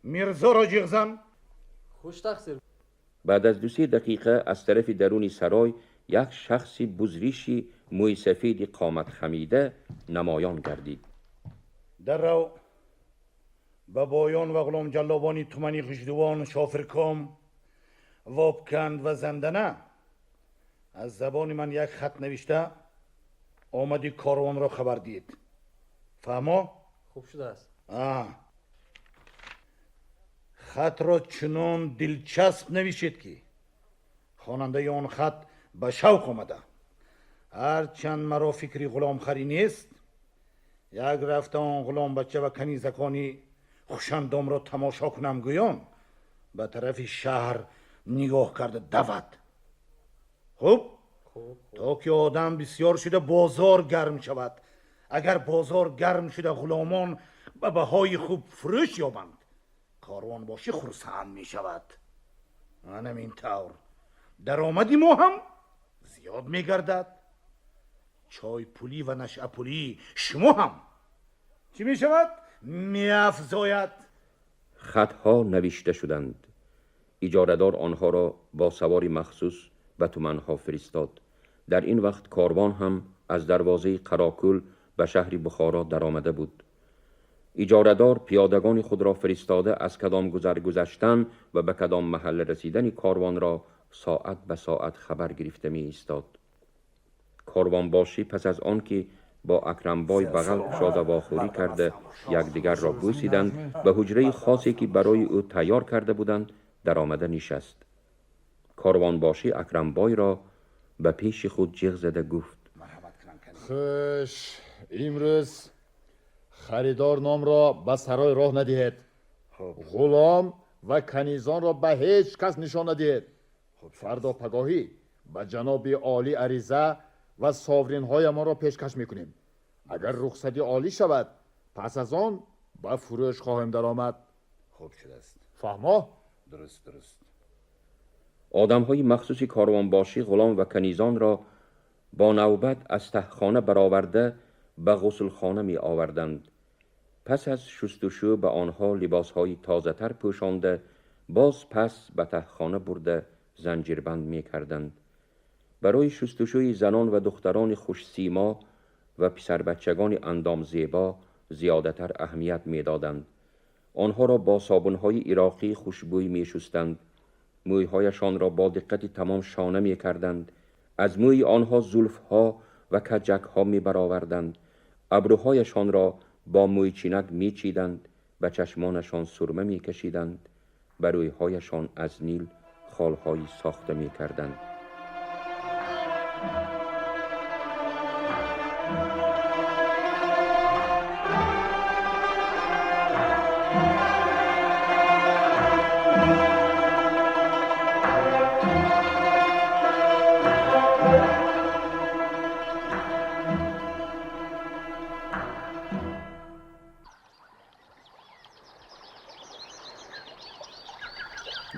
Мирзоро ҷиғ зан. Хуш тақсир. Баъд аз 2-3 дақиқа аз тарафи даруни сарой як шахси бузриши мӯи сафеди қомат хамида намоён гардид. Даррав ба боён ва ғуломҷаллобони тумани Ғиждувон, Шофирком, Вобканд ва Зандана аз забони ман як хат навишта омади корвонро хабар диҳед. Фаҳмо? Хуб шудааст. Хатро чунон дилчасп навишед, ки хонандаи он хат ба шавқ омада. Ҳарчанд маро фикри ғуломхарӣ нест, як рафта он ғуломбача ва канизакони хушандомро тамошо кунам гӯён ба тарафи шаҳр нигоҳ карда давад. Хуб, то ки одам бисёр шуда бозор гарм шавад. Агар бозор гарм шуда ғуломон ба баҳои хуб фурӯш ёбанд, корвонбошӣ хурсанд мешавад. Манам ин тавр даромади мо ҳам зиёд мегардад. Чойпулӣ ва нашъапулии шумо ҳам чӣ мешавад? Меафзояд. Хатҳо навишта шуданд. Иҷорадор онҳоро бо савори махсус ба туманҳо фиристод. Дар ин вақт корвон ҳам аз дарвозаи Қарокӯл ба шаҳри Бухоро даромада буд. Иҷорадор пиёдагони худро фиристода аз кадом гузар гузаштан ва ба кадом маҳалла расидани корвонро соат ба соат хабар гирифта меистод. Корвонбошӣ пас аз он ки бо Акрамбой бағал кушода вохӯрӣ карда якдигарро бӯсиданд, ба ҳуҷраи хосе ки барои ӯ тайёр карда буданд даромада нишаст. Корвонбошӣ Акрамбойро ба пеши худ ҷиғ зада гуфт: Хуш, имрӯз харидор номро ба сарой роҳ надиҳед. Ғулом ва канизонро ба ҳеҷ кас нишон надиҳед. Фардо пагоҳӣ ба ҷаноби олӣ ариза ва совринҳоямонро пешкаш мекунем. Агар рухсати олӣ шавад, пас аз он ба фурӯш хоҳем даромад. Хуб шудааст. Фаҳмо? Дуруст, дуруст. Одамҳои махсуси корвонбошӣ ғулом ва канизонро бо навбат аз таҳхона бароварда ба ғусулхона меоварданд. Пас аз шустушӯ ба онҳо либосҳои тозатар пӯшонда, боз пас ба таҳхона бурда занҷирбанд мекарданд. Барои шустушӯи занон ва духтарони хушсима ва писарбачагони андомзебо зиёдатар аҳамият медоданд. Онҳоро бо собунҳои ироқӣ хушбӯй мешустанд, мӯйҳояшонро бо диққати тамом шона мекарданд, аз мӯи онҳо зулфҳо ва каҷакҳо мебароварданд, абрӯҳояшонро бо мӯйчинак мечиданд, ба чашмонашон сурма мекашиданд, ба рӯйҳояшон аз нил холҳои сохта мекарданд.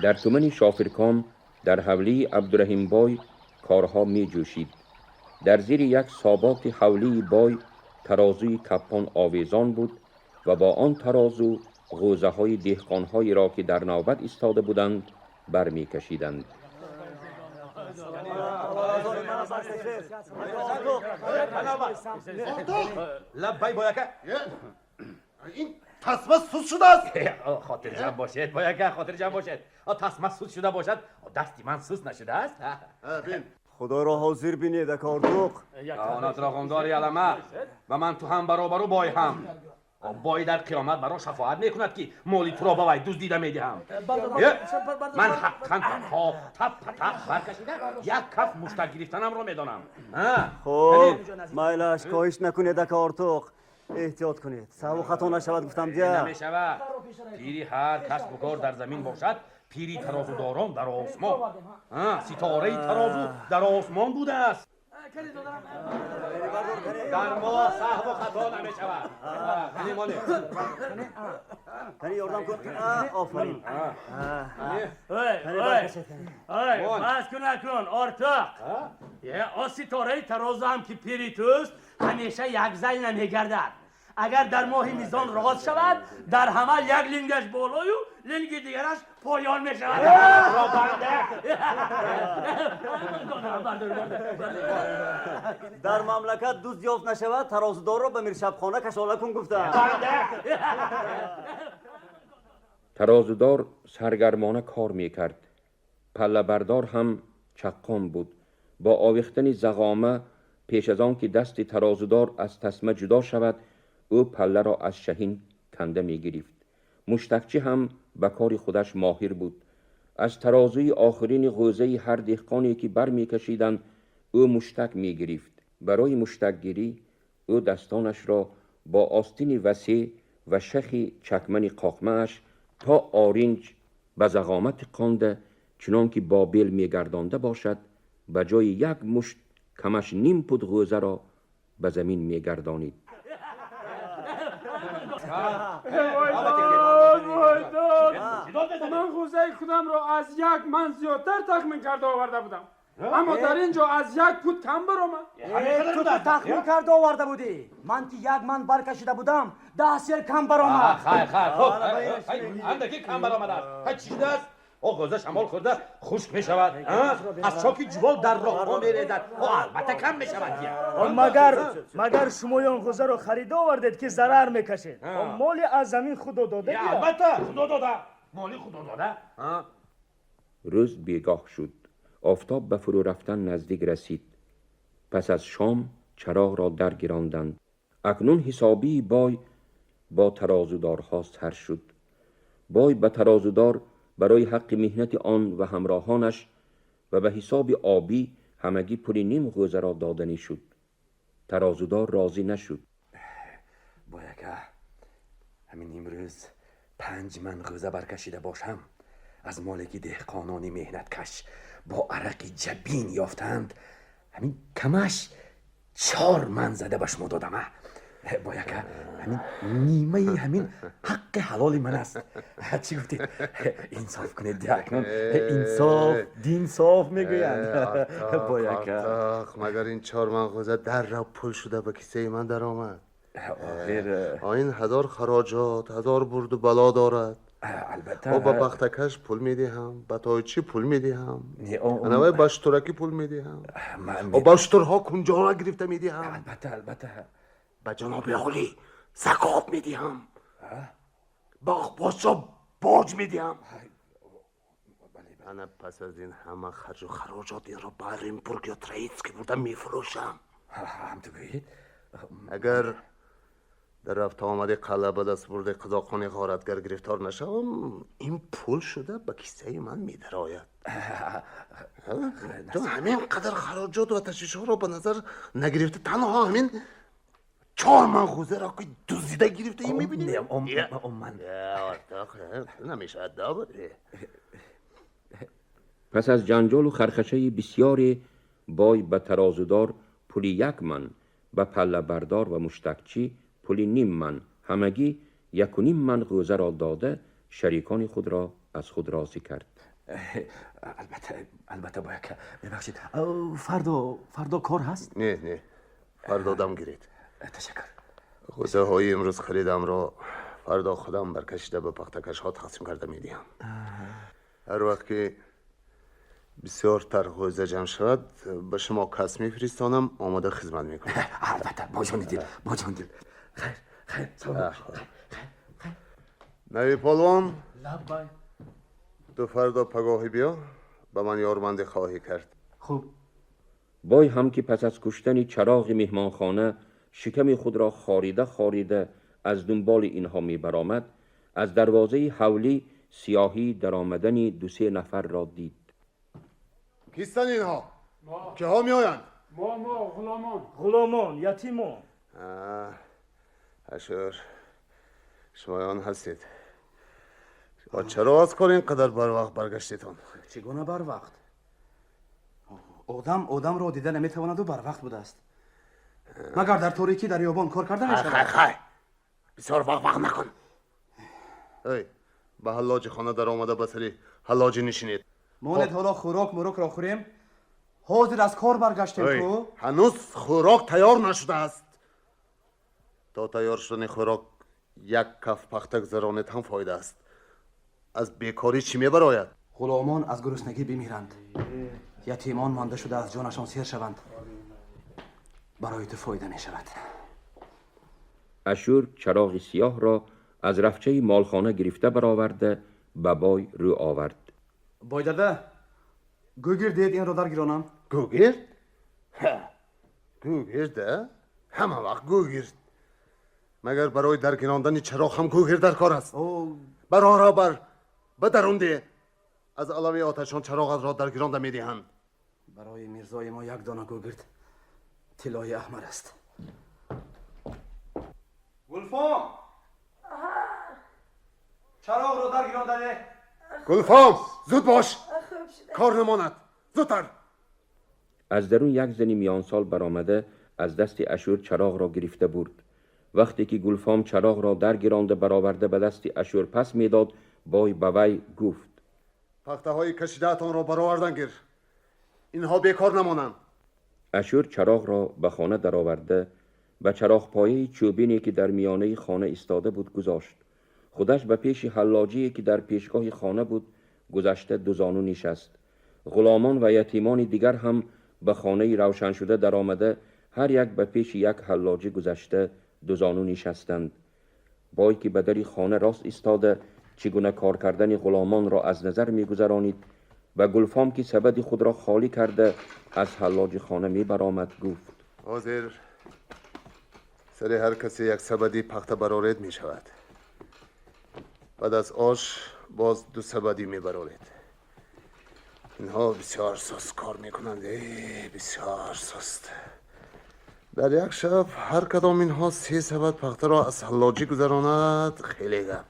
Дар тумани Шофирком дар ҳавлии Абдураҳим бой корҳо меҷӯшид. Дар зири як соботи ҳавлии бой тарозуи каппон овезон буд ва бо он тарозу ғӯзаҳои деҳқонҳоеро ки дар навбат истода буданд бармекашиданд. Лаббай бояка. Ин тасма суст шудааст. Хотирҷамъ бошед бояка, хотирҷамъ бошед. Тасма суст шуда бошад, дасти ман суст нашудааст. Худоро ҳозир бинед, ака Ортуқ. Онатроғондори алама ва ман ту ҳам баробару бой ҳам. Бой дар қиёмат маро шафоат мекунад, ки моли туро ба вай дуздида медиҳам. Ман ҳаққан тап-тап баркашида як каф муштак гирифтанамро медонам. Хуб, майлаш, коҳиш накунед, ака Ортуқ. Эҳтиёт кунед, саҳву хато нашавад, гуфтам дия. Намешавад. Пири ҳар касбу кор дар замин бошад, пири тарозудорон дар осмон. Ситораи тарозу дар осмон будааст. Дар мо саҳву хато намешавад. Кани ёрдам кун. Офарин. Ой, бас кун акун, ортоқ. О ситораи тарозу ҳам ки пири туст, ҳамеша якзай намегардад. Агар дар моҳи мизон рост шавад, дар ҳамал як лингаш болою линги дигараш поён мешавад. Дар мамлакат дузд ёфт нашавад, тарозудорро ба миршабхона кашола кун гуфтаанд. Тарозудор саргармона кор мекард. Паллабардор ҳам чаққон буд. Бо овехтани зағома пеш аз он ки дасти тарозудор аз тасма ҷудо шавад, ӯ палларо аз шаҳин канда мегирифт. Муштакчӣ ҳам ба кори худаш моҳир буд. Аз тарозуи охирини ғӯзаи ҳар деҳқоне ки бармекашиданд, ӯ муштак мегирифт. Барои муштакгирӣ ӯ дастонашро бо остини васеъ ва шахи чакмани қоқмааш то оринҷ ба зағомати қонда, чунон ки бо бел мегардонда бошад, ба ҷои як мушт камаш ним пуд ғӯзаро ба замин мегардонид. Ман ғӯзаи худамро аз як ман зиёдтар тахмин карда оварда будам, аммо дар ин ҷо аз як пуд кам баромад. Ту тахмин карда оварда будӣ. Ман ки як ман баркашида будам, 10 сер кам баромад. Хайр, хайр, хуб, андаке кам баромадааст. Ҳай, чӣ шудааст? О ғӯза шамол хӯрда хушк мешавад, аз чоки ҷувол дар роҳҳо мерезад. О, албатта кам мешавад. Магар шумоён ғӯзаро харида овардед ки зарар мекашед? Моли аз замин худо дода. Албатта худо дода, моли худо дода. Рӯз бегоҳ шуд. Офтоб ба фурӯ рафтан наздик расид. Пас аз шом чароғро даргиронданд. Акнун ҳисобии бой бо тарозудорҳо сар шуд. Бой ба тарозудор барои ҳаққи меҳнати он ва ҳамроҳонаш ва ба ҳисоби обӣ ҳамагӣ пули ним ғӯзаро доданӣ шуд. Тарозудор розӣ нашуд. Бояка, ҳамин имрӯз 5 ман ғӯза баркашида бошам, аз моле ки деҳқонони меҳнаткаш бо арақи ҷабин ёфтаанд, ҳамин камаш 4 ман зада ба шумо додам. Бояка, ҳамин нимаи ҳамин ҳаққи ҳалоли ман аст. Чӣ гуфтед? Инсоф кунед, акнун инсоф, динсоф мегӯянд. Бояка, магар ин 4 ман ғӯза дарра пул шуда ба кисаи ман даромад? Ин ҳазор хароҷот, ҳазор бурду бало дорад. Албатта. О ба пахтакаш пул медиҳам, ба тойчӣ пул медиҳам, анавай ба шутуракӣ пул медиҳам, о ба шутурҳо кунҷора гирифта медиҳам. Албатта, албатта. Ба ҷаноби олӣ закот медиҳам, ба подшоҳ боҷ медиҳам. Ана пас аз ин ҳама харҷу хароҷот инро ба Оренбург ё Троитский бурда мефурӯшам. Ҳам ту гӯед? Агар дар рафта омади қалъа ба даст бурди қазоқони ғоратгар гирифтор нашавам, ин пул шуда ба кисаи ман медарояд. Ту ҳамин қадар хароҷот ва ташвишҳоро ба назар нагирифта, танҳо ҳамин 4 ман ғӯзаро ки дуздида гирифтаӣ мебинӣ? Ман намешавад. Пас аз ҷанҷолу хархашаи бисёре бой ба тарозудор пули 1 ман, ба паллабардор ва муштакчӣ пули ним ман, ҳамагӣ 1.5 ман ғӯзаро дода, шарикони худро аз худ розӣ кард. Албатта, албатта, бояка, бибахшед, фардо кор ҳаст? Не, не, фардо дам гиред. Ташаккур. ғӯзаҳои имрӯз харидамро фардо худам баркашида ба пахтакашҳо тақсим карда медиҳам. Ҳар вақт ки бисёртар ғӯза ҷамъ шавад, ба шумо кас мефиристонам, омода хизмат мекунам. Албатта, бо ҷони дил, бо ҷони дил. Хайр, хайр, салом. Нави полвон, лаббай. Ту фардо пагоҳӣ биё, ба ман ёрмандӣ хоҳӣ кард. Хуб. Бой ҳам ки пас аз куштани чароғи меҳмонхона шиками худро хорида хорида аз дунболи инҳо мебаромад, аз дарвозаи ҳавлӣ сиёҳӣ даромадани 2-3 нафарро дид. Кистанд инҳо? Киҳо меоянд? Мо ғуломон. Ғуломон, ятимон. Ашур, шумоён ҳастед. Чаро аз кор ин қадар барвақт баргаштедон? Чӣ гуна барвақт? Одам одамро дида наметавонаду барвақт будааст. Магар дар торикӣ дар ёбон кор карда мешавад? Хай, хай, бисёр вақ-вақ накун. Эй, ба ҳаллоҷи хона даромада ба сари ҳаллоҷӣ нишинед. Монед, ҳоло хӯрок мурокро хӯрем. Ҳозир аз кор баргаштем ку. Ҳанӯз хӯрок тайёр нашудааст. То тайёр шудани хӯрок як каф пахта гузаронед ҳам фоида аст. Аз бекорӣ чӣ мебарояд? Ғуломон аз гуруснагӣ бимиранд, ятимон монда шуда аз ҷонашон сер шаванд, барои ту фоида мешавад. Ашур чароғи сиёҳро аз рафчаи молхона гирифта бароварда ба бой рӯ овард. Бойдада, гӯгирд диҳед, инро даргиронам. Гӯгирд? Гӯгирда? Ҳама вақт гӯгирд. Магар барои даргирондани чароғ ҳам гӯгирд дар кор аст? Бароро бар ба дарун деҳ. Аз алави оташон чароғатро даргиронда медиҳанд. Барои мирзои мо як дона гӯгирд тиллои аҳмар аст. Гулфом, чароғро даргиронда деҳ. Гулфом, зуд бош, кор намонад, зудтар. Аз дарун як зани миёнсол баромада аз дасти Ашур чароғро гирифта бурд. Вақте ки Гулфом чароғро даргиронда бароварда ба дасти Ашур пас медод, бой ба вай гуфт: Пахтаҳои кашидаатонро баровардан гир, инҳо бекор намонанд. Ашур чароғро ба хона дароварда ба чароғпояи чӯбине ки дар миёнаи хона истода буд гузошт. Худаш ба пеши ҳаллоҷие ки дар пешгоҳи хона буд гузашта дузону нишаст. Ғуломон ва ятимони дигар ҳам ба хонаи равшаншуда даромада ҳар як ба пеши як ҳаллоҷӣ гузашта дузону нишастанд. Бой ки ба дари хона рост истода чӣ гуна кор кардани ғуломонро аз назар мегузаронид, ба Гулфом ки сабади худро холӣ карда аз ҳаллоҷи хона мебаромад гуфт: Ҳозир сари ҳар касе як сабади пахта бароред мешавад. Баъд аз ош боз ду сабадӣ мебароред. Инҳо бисёр суст кор мекунанд, бисёр суст. Дар як шаб ҳар кадом инҳо се сабад пахтаро аз ҳаллоҷӣ гузаронад, хеле гап.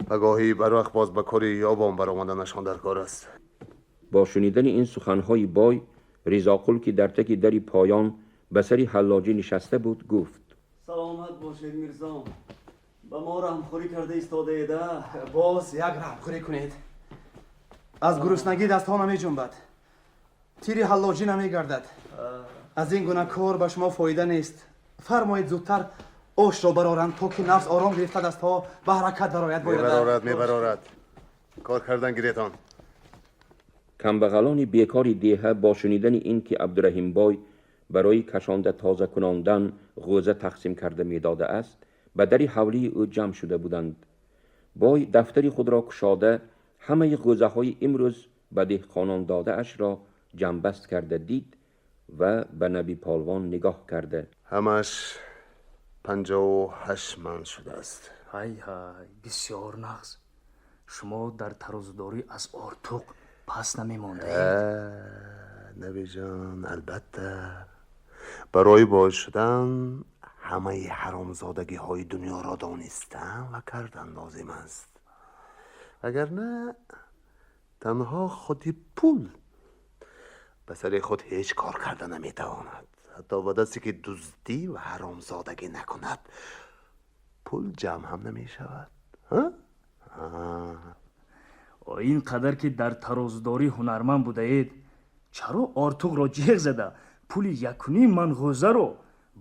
Ва гоҳӣ барвақт боз ба кори ёбон баромаданашон дар кор аст. Бо шунидани ин суханҳои бой, Ризоқул ки дар таки дари поён ба сари ҳаллоҷӣ нишаста буд гуфт: Саломат бошед, мирзо. Ба мо раҳмхӯрӣ карда истодаед? Боз як раҳмхӯрӣ кунед. Аз гуруснагӣ дастҳо намеҷунбад, тири ҳаллоҷӣ намегардад. Аз ин гуна кор ба шумо фоида нест. Фармоед, зудтар ошро бароранд, то ки нафс ором гирифта дастҳо ба ҳаракат дарояд. Мебарорад, мебарорад, кор кардан гиретон. Камбағалони бекори деҳа бо шунидани ин ки Абдураҳимбой барои кашонда тоза кунондан ғӯза тақсим карда медодааст, ба дари ҳавлии ӯ ҷамъ шуда буданд. Бой дафтари худро кушода ҳамаи ғӯзаҳои имрӯз ба деҳқонон додаашро ҷамъбаст карда дид ва ба Наби Полвон нигоҳ карда: Ҳамаш 58 ман шудааст. Ҳай ҳай, бисёр нағз! Шумо дар тарозудорӣ аз Ортуқ пас намемондаед. Набиҷон, албатта, барои бой шудан ҳамаи ҳаромзодагиҳои дунёро донистан ва кардан лозим аст, вагарна танҳо худи пул ба сари худ ҳеҷ кор карда наметавонад. Ҳатто ба дасте ки дуздӣ ва ҳаромзодагӣ накунад, пул ҷамъ ҳам намешавад. Ин қадар ки дар тарозудорӣ ҳунарманд будаед, чаро Ортуқро ҷеғ зада пули якуним ман ғӯзаро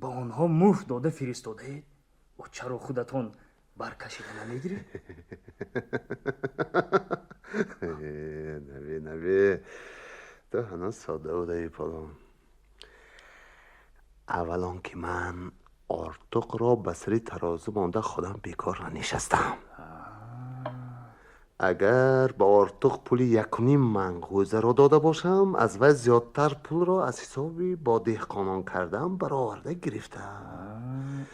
ба онҳо муфт дода фиристодаед? Чаро худатон баркашида намегиред? Наби, наби, ту ҳанӯз содда будаи, Полон. Аввалон ки ман Ортуқро ба сари тарозу монда худам бекор нанишастам. Агар ба Ортуқ пули якуним ман ғӯзаро дода бошам, аз вай зиёдтар пулро аз ҳисоби бо деҳқонон кардан бароварда гирифтам.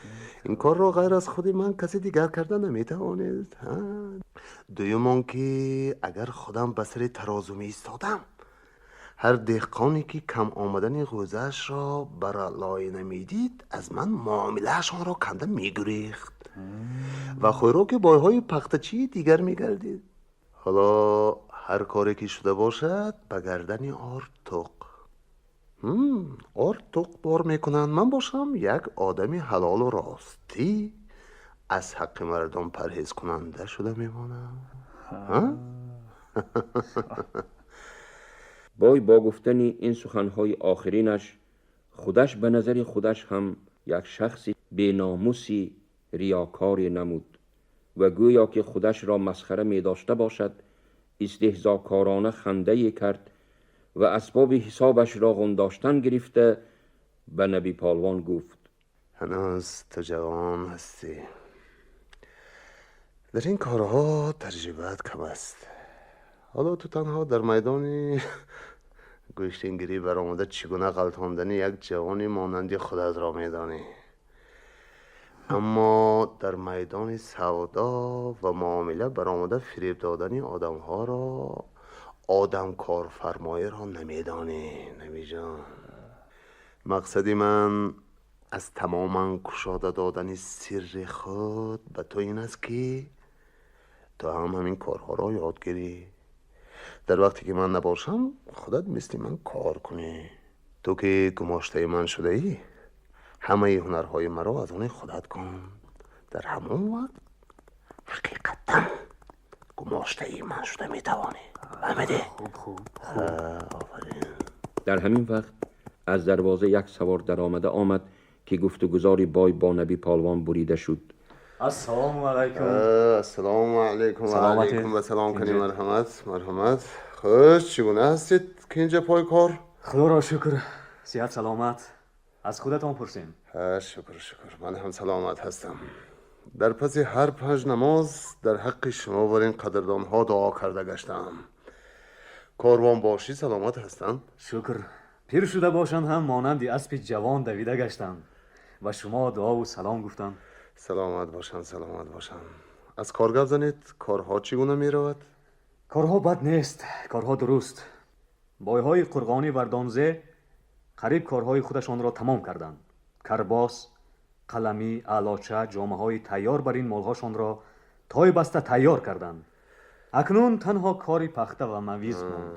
Ин корро ғайр аз худи ман касе дигар карда наметавонед. Дуюм он ки агар худам ба сари тарозу меистодам, ҳар деҳқоне ки кам омадани ғӯзаашро бараллои намедид, аз ман муомилаашонро канда мегурехт ва хӯроки бойҳои пахтачии дигар мегардид. Ҳоло Ҳар коре ки шуда бошад, ба гардани Ортуқ. Ортуқ бор мекунанд. Ман бошам як одами ҳалолу ростӣ, аз ҳаққи мардум парҳезкунанда шуда мемонам. Бой бо гуфтани ин суханҳои охиринаш худаш ба назари худаш ҳам як шахси беномуси риёкоре намуд ва гӯё ки худашро масхара медошта бошад, истеҳзокорона хандае кард ва асбоби ҳисобашро ғундоштан гирифта ба Наби Полвон гуфт: ҳанӯз ту ҷавон ҳастӣ, дар ин корҳо таҷрибаат кам аст. Ҳоло ту танҳо дар майдони гӯштингирӣ баромада чӣ гуна ғалтондани як ҷавони монанди худатро медонӣ, аммо дар майдони савдо ва муомила баромада фиреб додани одамҳоро, одамкорфармоиро намедонӣ. Набиҷон, мақсади ман аз тамоман кушода додани сирри худ ба ту ин аст, ки ту ҳам ҳамин корҳоро ёд гирӣ. Дар вақте ки ман набошам, худат мисли ман кор кунӣ. Ту ки гумоштаи ман шудаӣ, ҳамаи ҳунарҳои маро аз они худат кун. Дар ҳамон вақт ҳақиқатан гумоштаи ман шуда метавонӣ. Фаҳмидӣ? Хуб, хуб. Офарин. Дар ҳамин вақт аз дарвоза як савор даромада омад ки гуфтугузори бой бо Наби Полвон бурида шуд. Ассалому алайкум. Ассалому алайкум ва алайкум ва салом кунӣ. Марҳамат, марҳамат. Хуш, чӣ гуна ҳастед ки инҷа пой кор? Худоро шукр, сиҳат саломат. Аз худатон пурсем. Шукр, шукр, ман ҳам саломат ҳастам. Дар паси ҳар панҷ намоз дар ҳаққи шумо бар ин қадрдонҳо дуо карда гаштаам. Корвонбошӣ саломат ҳастанд? Шукр, пир шуда бошанд ҳам монанди аспи ҷавон давида гаштанд. Ба шумо дуову салом гуфтанд. Саломат бошанд, саломат бошанд. Аз кор гап занед, корҳо чӣ гуна меравад? Корҳо бад нест, корҳо дуруст. Бойҳои Қурғонӣ Вардонзе қариб корҳои худашонро тамом карданд. Карбос, қаламӣ, аълоча, ҷомаҳои тайёр бар ин молҳошонро той баста тайёр карданд. Акнун танҳо кори пахта ва мавиз монд.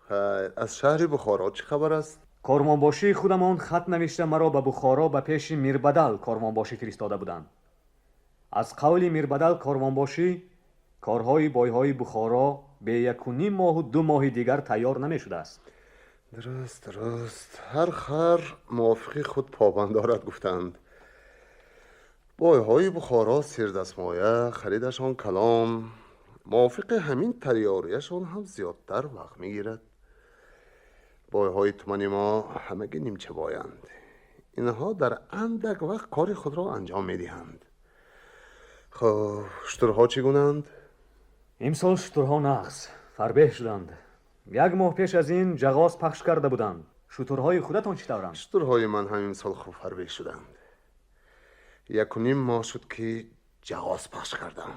Хайр, аз шаҳри Бухоро чӣ хабар аст? Корвонбошии худамон хат навишта маро ба Бухоро ба пеши Мирбадал корвонбошӣ фиристода буданд. Аз қавли Мирбадал корвонбошӣ корҳои бойҳои Бухоро бе якуним моҳу 2 моҳи дигар тайёр намешудааст. Дуруст, дуруст. Ҳар хар мувофиқи худ побанд дорад, гуфтанд. Бойҳои Бухоро сирдастмоя, харидашон калон, мувофиқи ҳамин тайёрияшон ҳам зиёдтар вақт мегирад. Бойҳои тумани мо ҳамагӣ нимчабоянд. Инҳо дар андак вақт кори худро анҷом медиҳанд. Хуб, шутурҳо чӣ гунаанд? Имсол шутурҳо нағз фарбеҳ шуданд. Як моҳ пеш аз ин ҷағоз пахш карда буданд. Шутурҳои худатон чӣ тавранд? Шутурҳои ман ҳам имсол хуб фарбеҳ шуданд. 1.5 моҳ шуд ки ҷағоз пахш кардам.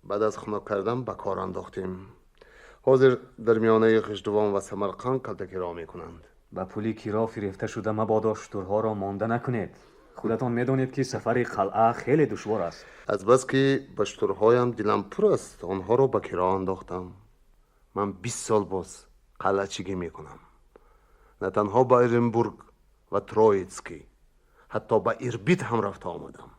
Баъд аз хунук кардан ба кор андохтем. Ҳозир дар миёнаи Ғиждувон ва Самарқанд калтакиро мекунанд. Ба пули киро фирефта шуда мабодо шутурҳоро монда накунед. Худатон медонед ки сафари қалъа хеле душвор аст. Азбаски ба шутурҳоям дилам пур аст, онҳоро ба киро андохтам. Ман 20 сол боз қалъачигӣ мекунам. На танҳо ба Оренбург ва Троитский, ҳатто ба Ирбит ҳам рафта омадам.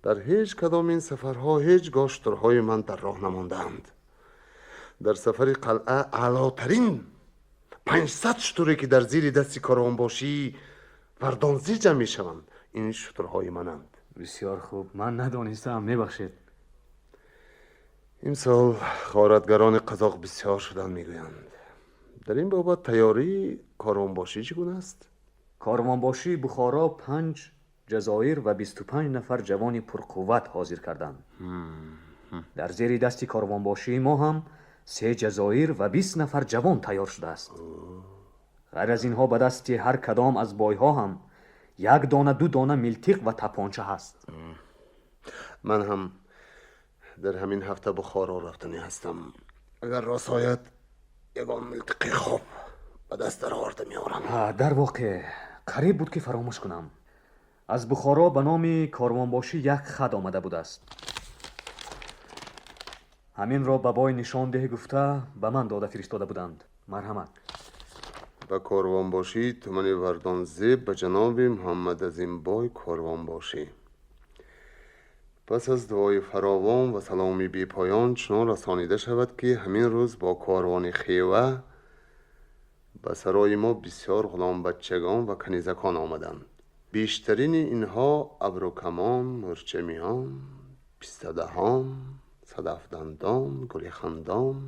Дар ҳеҷ кадом ин сафарҳо ҳеҷ гоҳ шутурҳои ман дар роҳ намондаанд. Дар сафари қалъа аълотарин 500 шутуре ки дар зири дасти корвонбошӣ Вардонзӣ ҷамъ мешаванд, ин шутурҳои мананд. Бисёр хуб, ман надонистам, мебахшед. Имсол ғоратгарони қазоқ бисёр шуданд, мегӯянд. Дар ин бобат тайёрии корвонбошӣ чӣ гуна аст? Корвонбошии Бухоро 5 ҷазоир ва 25 нафар ҷавони пурқувват ҳозир карданд. Дар зери дасти корвонбошии мо ҳам 3 ҷазоир ва 20 нафар ҷавон тайёр шудааст. Ғайр аз инҳо ба дасти ҳар кадом аз бойҳо ҳам 1 дона 2 дона милтиқ ва тапонча ҳаст. Ман ҳам дар ҳамин ҳафта Бухоро рафтанӣ ҳастам. Агар рост ояд, ягон милтиқи хуб ба даст дароварда меорам. Дар воқеъ қариб буд ки фаромӯш кунам. Аз Бухоро ба номи корвонбошӣ як хат омада будааст. Ҳаминро ба бой нишон деҳ гуфта ба ман дода фиристода буданд. Марҳамат. Ба корвонбошии тумани Вардонзеб ба ҷаноби Муҳаммадазимбой корвонбошӣ. Пас аз дуои фаровон ва саломи бепоён чунон расонида шавад, ки ҳамин рӯз бо корвони Хева ба сарои мо бисёр ғуломбачагон ва канизакон омаданд. Бештарини инҳо абрӯкамон, мӯрчамиён, пистадаҳон, садафдандон, гулихандон,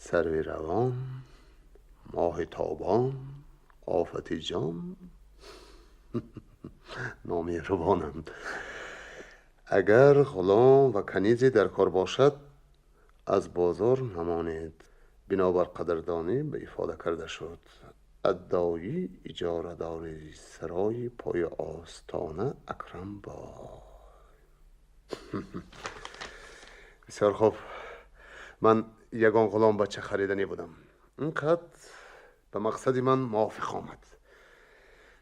сарви равон, моҳи тобон, офати ҷон номеҳрубонанд. Агар ғулом ва канизе дар кор бошад, аз бозор намонед. Бинобар қадрдонӣ ба ифода карда шуд. Аддоӣ иҷорадори сарои пои остона Акрам бой. Бисёр хуб. Ман ягон ғулом бача хариданӣ будам. Ин қад ба мақсади ман мувофиқ омад.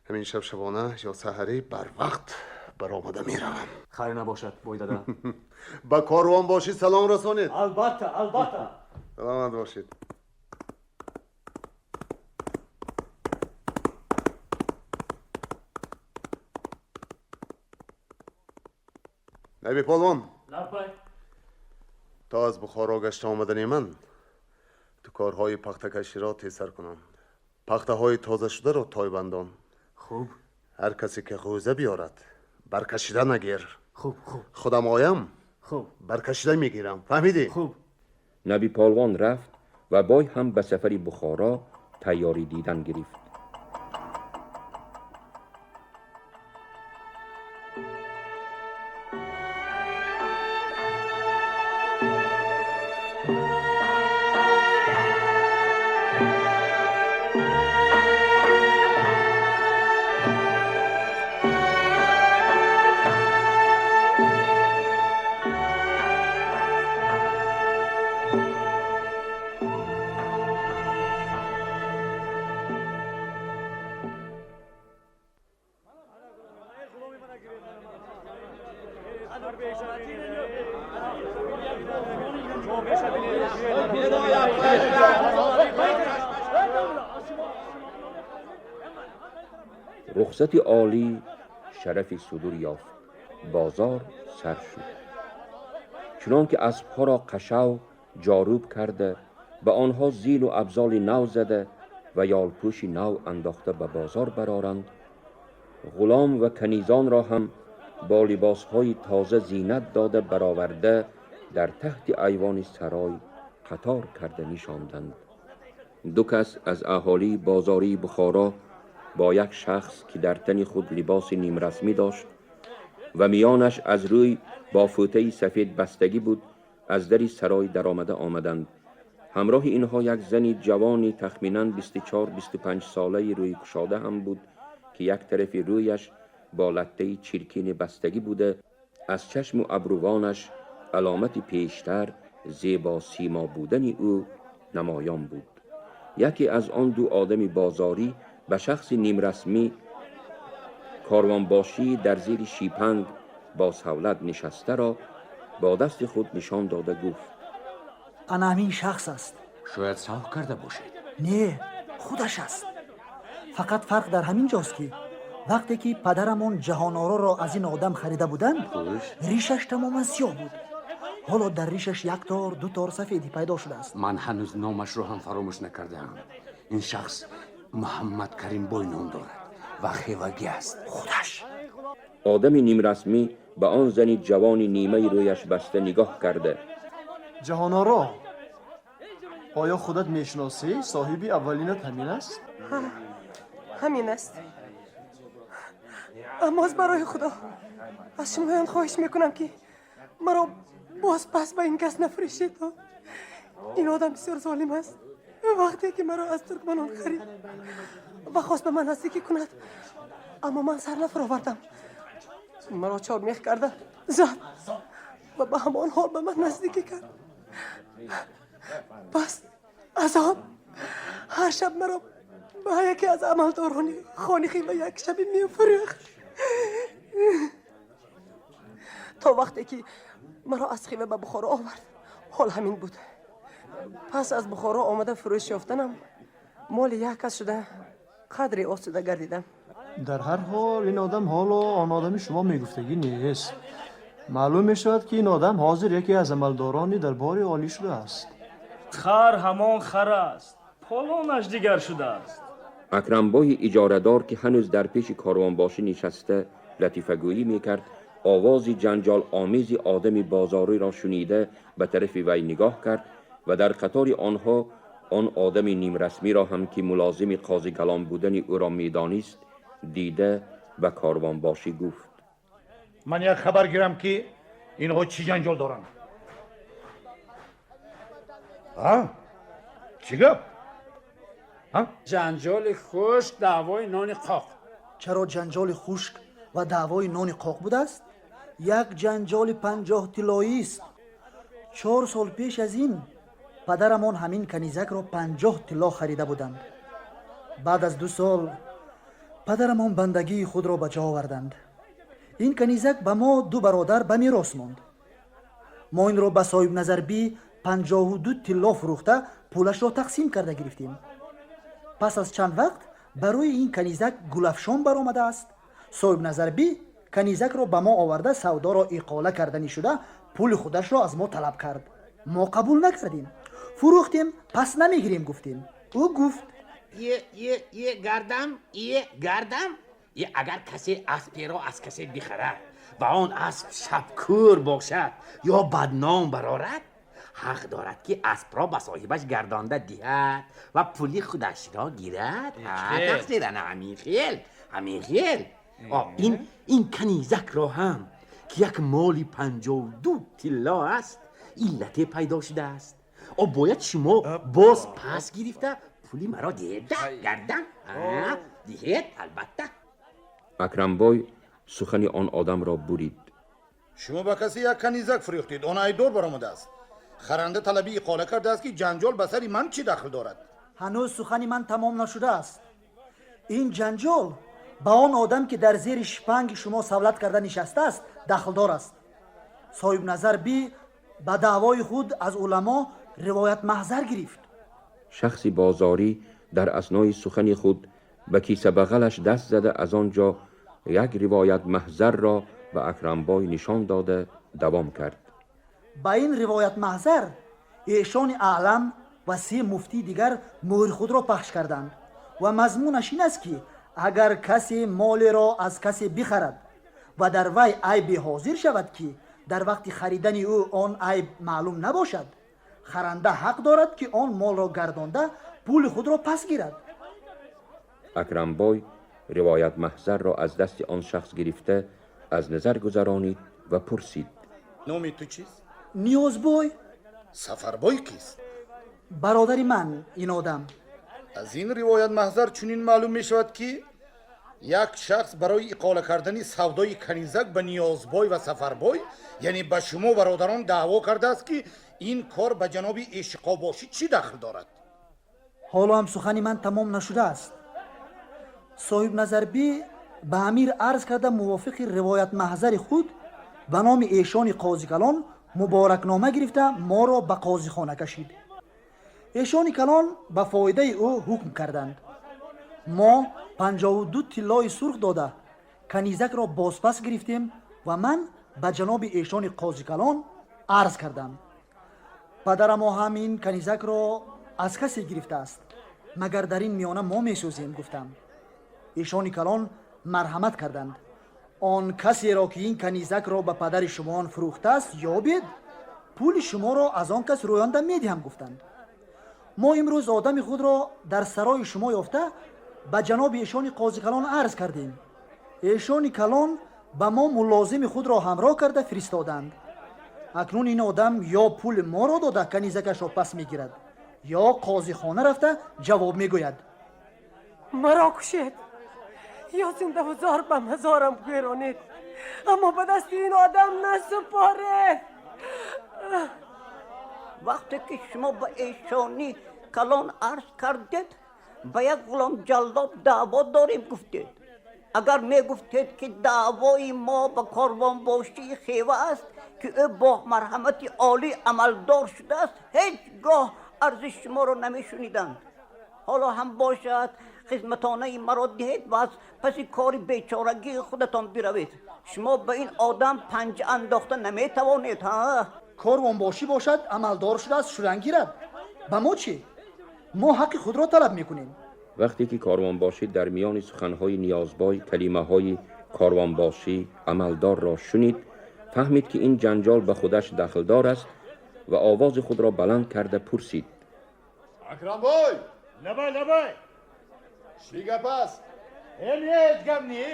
Ҳамин шаб шабона ё саҳарӣ барвақт баромада меравам. Хайр набошад, бой дада. Ба корвонбошӣ салом расонед. Албатта, албатта. Саломат бошед. Наби полвон. Лаббай. То аз Бухоро гашта омадани ман ту корҳои пахтакаширо тезтар кунам. Пахтаҳои тозашударо тойбандон. Хуб. Ҳар касе ки ғӯза биёрад, баркашида нагир. Хуб, хуб. Худам оям, хуб, баркашида мегирам. Фаҳмидӣ? Хуб. Наби полвон рафт ва бой ҳам ба сафари Бухоро тайёрӣ дидан гирифт. رخصت عالی شرف صدور یافت. بازار سر شد. چنان که اسبها را قشو جاروب کرده، به آنها زین و ابزال نو زده و یالپوش نو انداخته به بازار برآرند، غلام و کنیزان را هم با لباسهای تازه زینت داده برآورده در تحت ایوان سرای قطار کرده نشاندند. دو کس از اهالی بازاری بخارا با یک شخص که در تن خود لباس نیمرسمی داشت و میانش از روی با فوطه سفید بستگی بود، از در سرای درآمده آمدند. همراه اینها یک زنی جوانی تخمیناً 24-25 ساله روی کشاده هم بود که یک طرف رویش با لطه چرکین بستگی بوده، از چشم و ابروانش علامت پیشتر زیبا سیما بودن او نمایان بود. یکی از آن دو آدم بازاری به شخص نیمرسمی کاروانباشی در زیر شیپنگ با سولت نشسته را با دست خود نشان داده گفت: انا همین شخص است. شاید سهو کرده باشید. نه، خودش است. فقط فرق در همین جاست که وقتی که پدرمان جهانآرا را از این آدم خریده بودند، ریشش تماما سیاه بود. حالا در ریشش یک تار دو تار سفیدی پیدا شده است. من هنوز نامش را هم فراموش نکردم. این شخص محمد کریم بوی نام دارد و خیوگی است. خودش. آدم نیمرسمی به آن زنی جوانی نیمه رویش بسته نگاه کرده: جهانآرا، آیا خودت میشناسی صاحبی اولینت همین است؟ همین است. اما از برای خدا از شمایان خواهش میکنم که مرا باز پس به این کس نفروشید. این آدم بسیار ظالم است. وقتی که مرا از ترکمنان خرید و خواست به من نزدیکی کند، اما من سر نفرآوردم. مرا چارمیخ کرده زد و به همان حال به من نزدیکی کرد. پس از آن هر شب مرا به یکی از عملداران خانه خیمه یک شبی میفروخت تا وقتی که مرا از خیمه به بخارا آورد. Ҳол ҳамин буд. Пас аз Бухоро омада фурӯш ёфтанам моли як кас шуда қадре осуда гардидам. Дар ҳар ҳол ин одам ҳоло он одами шумо мегуфтагӣ нест. Маълум мешавад, ки ин одам ҳозир яке аз амалдорони дарбори олӣ шудааст. Хар ҳамон хар аст, полонаш дигар шудааст. Акрамбои иҷорадор, ки ҳанӯз дар пеши корвонбошӣ нишаста латифагӯӣ мекард, овози ҷанҷол омези одами бозориро шунида ба тарафи вай нигоҳ кард ва дар қатори онҳо он одами нимрасмиро ҳам, ки мулозими қози калон будани ӯро медонист, дида ба корвонбошӣ гуфт: Ман як хабар гирам, ки инҳо чӣ ҷанҷол доранд. А? Чӣ гап? Ҷанҷоли хушк, даъвои нони қоқ. Чаро ҷанҷоли хушк ва даъвои нони қоқ будааст? Як ҷанҷоли 50 тиллоист. 4 сол пеш аз ин падарамон ҳамин канизакро 50 тилло харида буданд. Баъд аз 2 сол падарамон бандагии худро ба ҷо оварданд. Ин канизак ба мо ду бародар ба мерос монд. Мо инро ба соҳибназарбӣ 52 тилло фурӯхта пулашро тақсим карда гирифтем. Пас аз чанд вақт барои ин канизак гулафшон баромадааст. Соҳибназарбӣ канизакро ба мо оварда савдоро иқола карданӣ шуда пули худашро аз мо талаб кард. Мо қабул накардем, фурӯхтем, пас намегирем гуфтем. Ӯ гуфт: Е е е гардам, е гардам, е агар касе асперо аз касе бихарад ва он асп шабкӯр бошад ё бадном барорад, ҳақ дорад, ки аспро ба соҳибаш гардонда диҳад ва пули худашро гирад. Тақсир ана ҳамин хел, ҳамин хел. Ин канизакро ҳам, ки як моли 52 тилло аст, иллате пайдо шудааст. О бояд шумо боз пас гирифта пули маро диҳед, гардан диҳед, албатта. Акрамбой сухани он одамро бурид. Шумо ба касе як канизак фурӯхтед, он айбдор баромадааст. Харанда талаби иқола кардааст, ки ҷанҷол ба сари ман чӣ дахл дорад? Ҳанӯз сухани ман тамом нашудааст. Ин ҷанҷол ба он одам, ки дар зери шпанги шумо савлат карда нишастааст, дахлдор аст. Соҳибназар би ба даъвои худ аз уламо ривоят маҳзар гирифт. Шахси бозорӣ дар аснои сухани худ ба кисабағалаш даст зада аз он ҷо як ривоят маҳзарро ба Акрамбой нишон дода давом кард. Ба ин ривоят маҳзар эшони аълам ва 3 муфтии дигар мӯҳри худро пахш карданд ва мазмунаш ин аст, ки агар касе молеро аз касе бихарад ва дар вай айбе ҳозир шавад, ки дар вақти харидани ӯ он айб маълум набошад, харанда ҳақ дорад, ки он молро гардонда пули худро пас гирад. Акрамбой ривоят маҳзарро аз дасти он шахс гирифта аз назар гузаронид ва пурсид: Номи ту чист? Ниёзбой. Сафарбой кист? Бародари ман ин одам. Аз ин ривоят маҳзар чунин маълум мешавад, ки як шахс барои иқола кардани савдои канизак ба Ниёзбой ва Сафарбой, яъне ба шумо бародарон, даъво кардааст, ки ин кор ба ҷаноби эшиқобошӣ чӣ дахл дорад? Ҳоло ҳам сухани ман тамом нашудааст. Соҳибназарбӣ ба амир арз карда мувофиқи ривоят маҳзари худ ба номи эшони қозикалон муборакнома гирифта моро ба қозихона кашид. Эшони калон ба фоидаи ӯ ҳукм карданд. Мо 52 тиллои сурх дода канизакро бозпас гирифтем ва ман ба ҷаноби эшони қозикалон арз кардам. Падарамо ҳам ин канизакро аз касе гирифтааст, магар дар ин миёна мо месӯзем, гуфтам. Эшони калон марҳамат карданд. Он касеро, ки ин канизакро ба падари шумоон фурӯхтааст, ёбед, пули шуморо аз он кас рӯёнда медиҳам, гуфтанд. Мо имрӯз одами худро дар сарои шумо ёфта ба ҷаноби эшони қозикалон арз кардем. Эшони калон ба мо мулозими худро ҳамроҳ карда фиристоданд. Акнун ин одам ё пули моро дода канизакашро пас мегирад, ё қозихона рафта ҷавоб мегӯяд. Маро кушед ё зиндаву зор ба мазорам гӯронед, аммо ба дасти ин одам насупоред. Вақте ки шумо ба эшони калон арз кардед, ба як ғулом ҷаллоб даъво дорем гуфтед. Агар мегуфтед, ки даъвои мо ба корвонбошии Хева аст, ки ӯ бо марҳамати олӣ амалдор шудааст, ҳеҷ гоҳ арзи шуморо намешуниданд. Ҳоло ҳам бошад, хизматонаи маро диҳед ва аз паси кори бечорагии худатон биравед. Шумо ба ин одам панҷа андохта наметавонед. Ҳа, корвонбошӣ бошад, амалдор шудааст, шудан гирад. Ба мо чӣ? Мо ҳаққи худро талаб мекунем. Вақте ки корвонбошӣ дар миёни суханҳои Ниёзбой калимаҳои корвонбошӣ, амалдорро шунид, фаҳмид ки ин ҷанҷол ба худаш дахлдор аст ва овози худро баланд карда пурсид: Акрамбой! Лабай, лабай! Чӣ гап аст? Ҳеҷ гап не,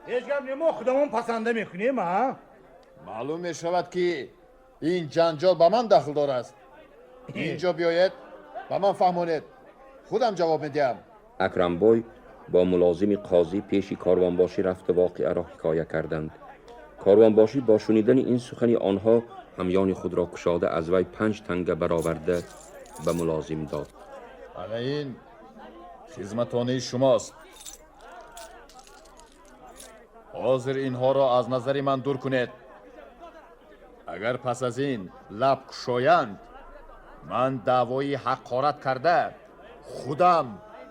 ҳеҷ гап не, мо худамон пасанда мекунем. А маълум мешавад, ки ин ҷанҷол ба ман дахлдор аст. Инҷо биёед, ба ман фаҳмонед, худам ҷавоб медиҳам. Акрамбой бо мулозими қозӣ пеши корвонбошӣ рафта воқеаро ҳикоя карданд. Корвонбошӣ бо шунидани ин сухани онҳо ҳамёни худро кушода аз вай 5 танга бароварда ба мулозим дод. Ана ин хизматонаи шумост. Ҳозир инҳоро аз назари ман дур кунед. Агар пас аз ин лаб кушоянд, ман даъвои ҳақорат карда худам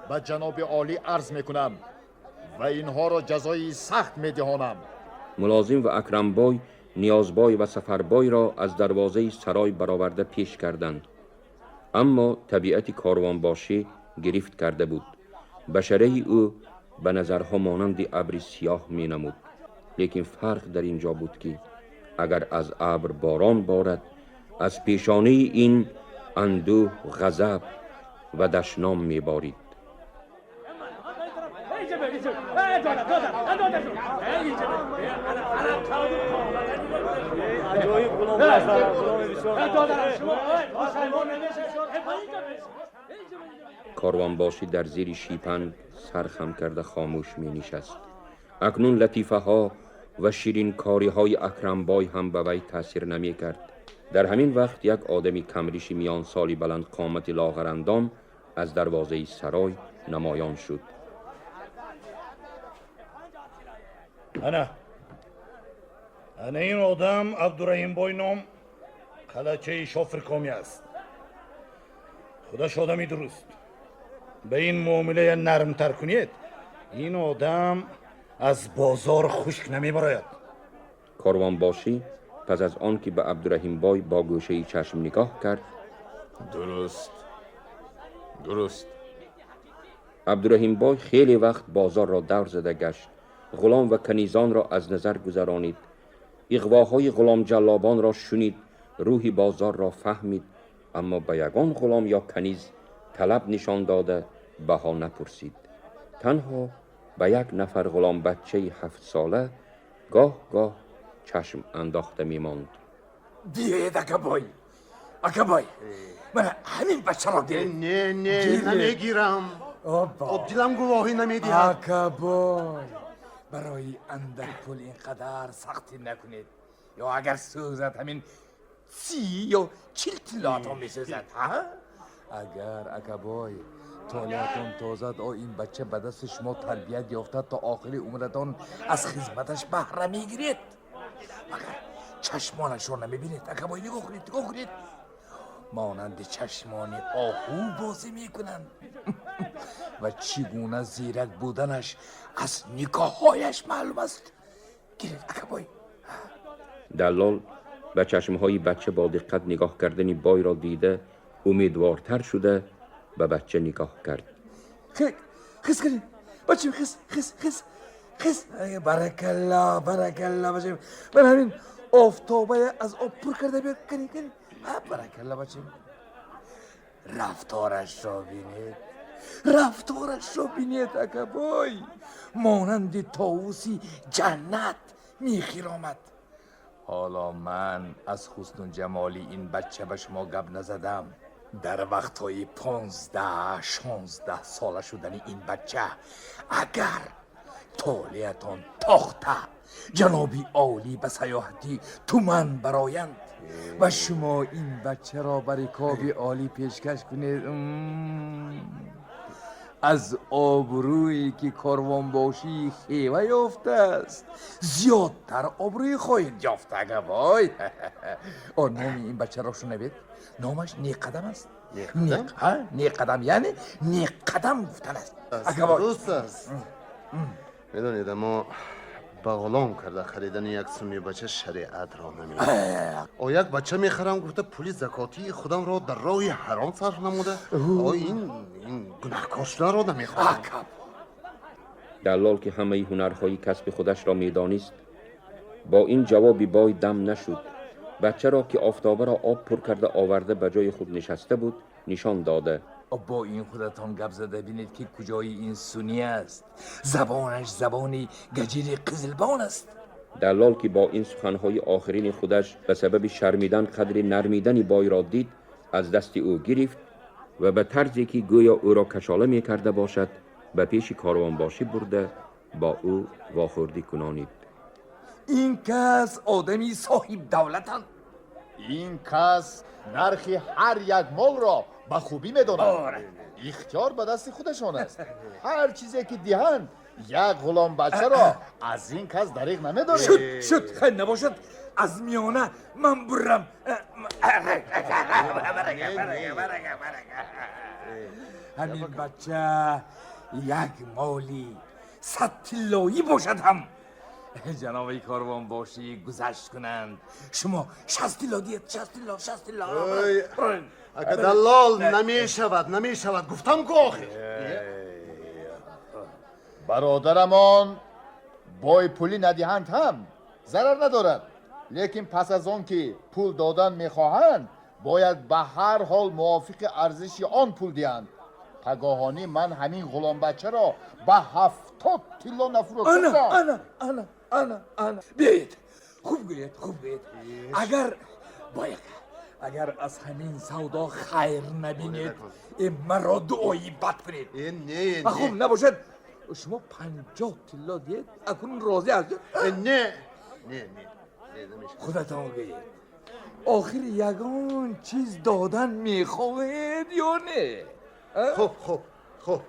ба ҷаноби олӣ арз мекунам ва инҳоро ҷазои сахт медиҳонам. Мулозим ва Акрамбой Ниёзбой ва Сафарбойро аз дарвозаи сарой бароварда пеш карданд. Аммо табиати корвонбошӣ гирифт карда буд. Башараи ӯ ба назарҳо монанди абри сиёҳ менамуд. Лекин фарқ дар ин ҷо буд, ки агар аз абр борон борад, аз пешонаи ин андӯҳ, ғазаб ва дашном меборид. Корвонбошӣ дар зери шипан сархам карда хомӯш менишаст. Акнун латифаҳо ва ширинкориҳои Акрамбой ҳам ба вай таъсир намекард. Дар ҳамин вақт як одами камриши миёнсоли баландқомати лоғарандом аз дарвозаи сарой намоён шуд. Ана ана ин одам Абдураҳимбой ном қалачаи шофиркомӣ аст. Худаш одами дуруст. Ба ин муомилая нармтар кунед, ин одам аз бозор хушк намебарояд. Корвонбошӣ пас аз он ки ба Абдураҳимбой бо гӯшаи чашм нигоҳ кард: Дуруст, дуруст. Абдураҳимбой хеле вақт бозорро давр зада гашт, ғулом ва канизонро аз назар гузаронид, иғвоҳои ғуломҷаллобонро шунид, рӯҳи бозорро фаҳмид, аммо ба ягон ғулом ё каниз талаб нишон дода баҳо напурсид. Танҳо ба як нафар ғуломбачаи 7сола гоҳ-гоҳ чашм андохта мемонд. Биёед, акабой, акабой, мана ҳамин бачаро гиред. Не, не, намегирам. Обдилам гувоҳӣ намедиҳад. Акабой, барои андак пул ин қадар сахтӣ накунед. Ё агар сӯзад, ҳамин 30 ё 40 тиллоатон месӯзад. Агар, акабой, толиатон тозад, о ин бача ба дасти шумо тарбият ёфта то охири умратон аз хизматаш баҳра мегиред. Магар чашмонашро намебинед? Акабой, нигоҳ кунед, нигоҳ кунед, монанди чашмони оҳу бозӣ мекунанд ва чӣ гуна зирак буданаш аз нигоҳҳояш маълум аст. Гиред, акабой. Даллол ба чашмҳои бача бо диққат нигоҳ кардани бойро дида умедвортар шуда ба бача нигоҳ кард. Хис кунед, бачам, хис, хис, хис, хис. Баракалло, баракалло, бачам. Ман ҳамин офтобая аз об пур карда биёр. Кани, кани. Баракалло, бачам. Рафторашро бинед, рафторашро бинед, акабой. Монанди товуси ҷаннат мехиромад. Ҳоло ман аз ҳусну ҷамоли ин бача ба шумо гап назадам. Дар вақтҳои 15-16 сола шудани ин бача, агар толиатон тохта ҷаноби олӣ ба саёҳати Туман бароянд ва шумо ин бачаро ба рикоби олӣ пешкаш кунед, Аз обрӯе ки корвонбошии Хева ёфтааст зиёдтар обрӯй хоҳед ёфт, агабой. О, номи ин бачаро шунавед. Номаш Неқадам аст. Неқадам, яъне неқадам гуфтан аст. Агабой. Дуруст аст. Медонед, аммо ба ғулом карда харидани як суми бача шариатро намедонад. О, як бача мехарам гуфта пули закотии худамро дар роҳи ҳаром сарф намуда, о ин гунаҳкор шуданро намехоҳам. Даллол ки ҳамаи ҳунарҳои касби худашро медонист, бо ин ҷавоби бой дам нашуд. Бачаро ки офтобаро об пур карда оварда ба ҷои худ нишаста буд, нишон дода. Бо ин худатон гап зада бинед ки куҷои ин сунӣ аст. Забонаш забони гаҷири қизилбон аст. Даллол ки бо ин суханҳои охирини худаш ба сабаби шармидан қадри нармидани бойро дид, аз дасти ӯ гирифт ва ба тарзе ки гӯё ӯро кашола мекарда бошад, ба пеши корвонбошӣ бурда бо ӯ вохӯрдӣ кунонид. Ин кас одами соҳибдавлатанд. Ин кас нархи ҳар як молро ба хубӣ медонад. Ихтиёр ба дасти худашон аст. Ҳар чизе ки диҳанд, як ғуломбачаро аз ин кас дариғ намедоред. Шуд, шуд, хайр набошад, аз миёна ман бурам. Ҳамин бача як моли 100 тиллоӣ бошад ҳам ҷаноби корвонбошӣ гузашт кунанд. Шумо 60 тилло диҳед, 60 тилло, 60 тилло. Ака даллол, намешавад, намешавад, гуфтам ку охир. Бародарамон бой пулӣ надиҳанд ҳам зарар надорад, лекин пас аз он ки пул додан мехоҳанд, бояд ба ҳар ҳол мувофиқи арзиши он пул диҳанд. Пагоҳонӣ ман ҳамин ғуломбачаро ба 70 тилло нафурӯхтам. Ана, ана, ана, ана. Биёед, хуб гӯед, хуб гӯед. Агар бояд, агар аз ҳамин савдо хайр набинед, маро дуои бад кунед. Не, хуб набошад, шумо 50 тилло диҳед, акнун розӣ ҳастед? Не, не, не, худатон гӯед. Охир ягон чиз додан мехоҳед ё не? Хуб, хуб, хуб.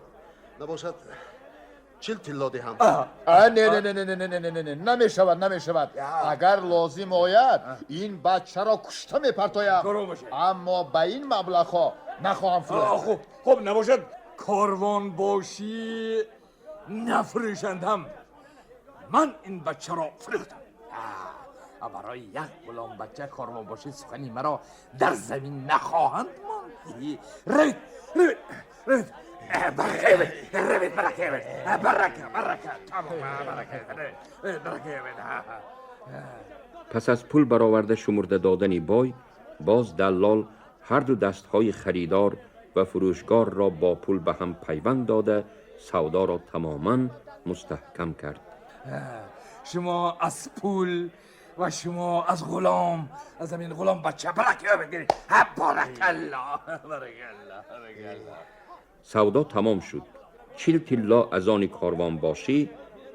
Набошад 40 тилло диҳам. Не, не, не, не, не, не, не, не, намешавад, намешавад. Агар лозим ояд, ин бачаро кушта мепартоям. Аммо ба ин маблағҳо нахоҳам фурӯхт. Хуб, хуб, набошад корвонбошӣ нафурӯшандам. Ман ин бачаро фурӯхтам. Барои як ғуломбача корвонбошӣ сухани маро дар замин нахоҳанд монд. Равед, равед, равед. Равед, барака, барака, барака, тамом, барака, барака. Пас аз пул бароварда шумурда додани бой, боз даллол ҳар ду дастҳои харидор ва фурӯшгорро бо пул ба ҳам пайванд дода, савдоро тамоман мустаҳкам кард. Шумо аз пул ва шумо аз ғулом, аз ҳамин ғулом бача барака бигиред. Баракалло, баракалло, баракалло. Савдо тамом шуд. 40 тилло аз они корвонбошӣ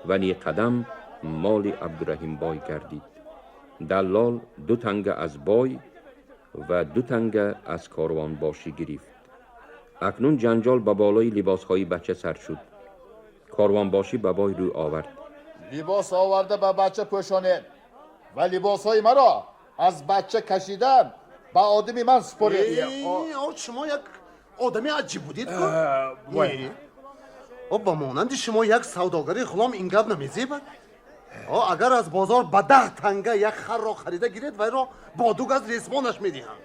ва Неқадам моли Абдураҳим бой гардид. Даллол 2 танга аз бой ва 2 танга аз корвонбошӣ гирифт. Акнун ҷанҷол ба болои либосҳои бача сар шуд. Корвонбошӣ ба бой рӯ овард. Либос оварда ба бача пӯшонед ва либосҳои маро аз бача кашида ба одами ман супоред. Шумо як одами аҷиб будед ку? О, ба монанди шумо як савдогари ғулом ин гап намезебад. О, агар аз бозор ба 10 танга як харро харида гиред, вайро бо 2 газ ресмонаш медиҳам.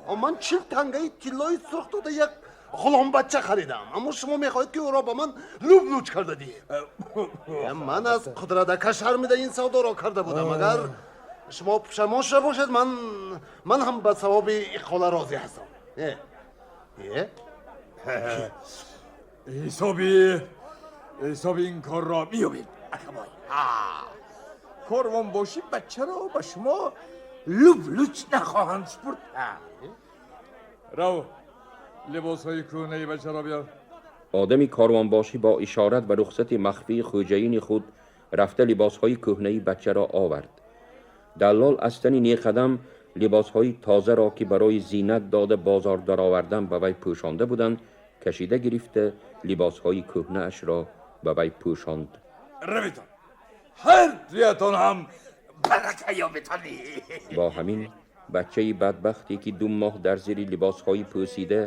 О, ман 40 тангаи тиллои сурх дода як ғуломбача харидам, аммо шумо мехоҳед ки ӯро ба ман луб-луч карда диҳед. Ман аз қудратака шармида ин савдоро карда будам. Агар шумо пушаймон шуда бошед, ман ҳам ба савоби иқола розӣ ҳастам. Ҳисоби ин корро меёбед, акабой. Корвонбошӣ бачаро ба шумо луб-луч нахоҳанд супурд. Рав, либосҳои кӯҳнаи бачаро биёр. Одами корвонбошӣ бо ишорат ва рухсати махфии хӯҷаини худ рафта либосҳои кӯҳнаи бачаро овард. Даллол аз тани Неқадам либосҳои тозаро ки барои зинат дода бозор даровардан ба вай пӯшонда буданд, кашида гирифта либосҳои кӯҳнаашро ба вай пӯшонд. Равитон, ҳар дуятон ҳам барака ёбитон. Бо ҳамин бачаи бадбахте ки 2 моҳ дар зери либосҳои пӯсида,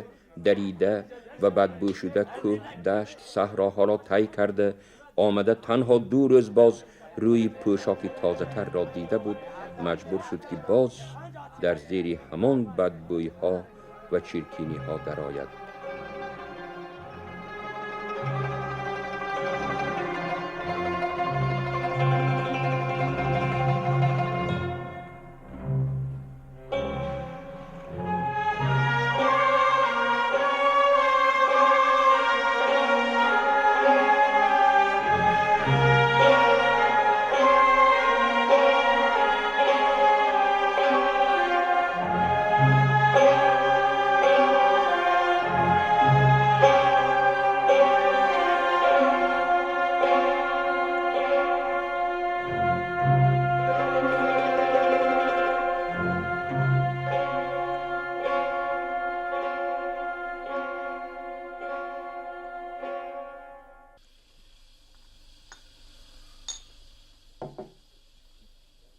дарида ва бадбӯшуда кӯҳ, дашт, саҳроҳоро тай карда омада, танҳо 2 рӯз боз рӯи пӯшоки тозатарро дида буд, маҷбур шуд ки боз дар зери ҳамон бадбӯйҳо ва чиркиниҳо дарояд.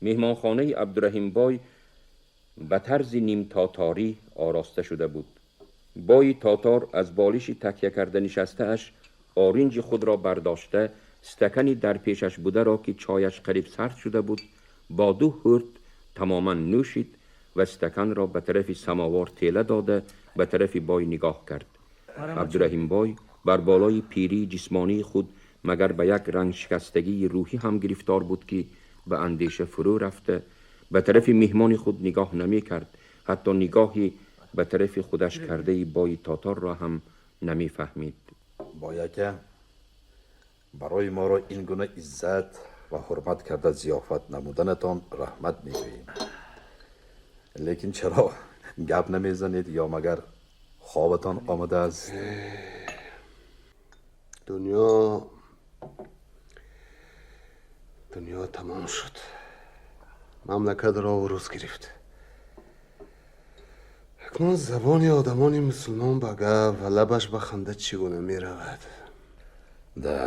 меҳмонхонаи Абдураҳимбой ба тарзи нимтотарӣ ороста шуда буд. Бои тотор аз болиши такя карда нишастааш оринҷи худро бардошта, стакани дар пешаш бударо ки чояш қариб сард шуда буд, бо 2 ҳурт тамоман нӯшид ва стаканро ба тарафи самовар тела дода ба тарафи бой нигоҳ кард. Абдураҳимбой бар болои пирии ҷисмонии худ магар ба як рангшикастагии рӯҳӣ ҳам гирифтор буд ки ба андеша фурӯ рафта ба тарафи меҳмони худ нигоҳ намекард, ҳатто нигоҳи ба тарафи худаш кардаи бои тоторро ҳам намефаҳмид. Бояка, барои моро ин гуна иззат ва ҳурмат карда зиёфат намуданатон раҳмат мегӯем. Лекин чаро гап намезанед ё магар хобатон омадааст? Дунё тамом шуд. Мамлакатро урус гирифт. Акнун забони одамони мусулмон ба гап ва лабаш ба ханда чӣ гуна меравад? Да,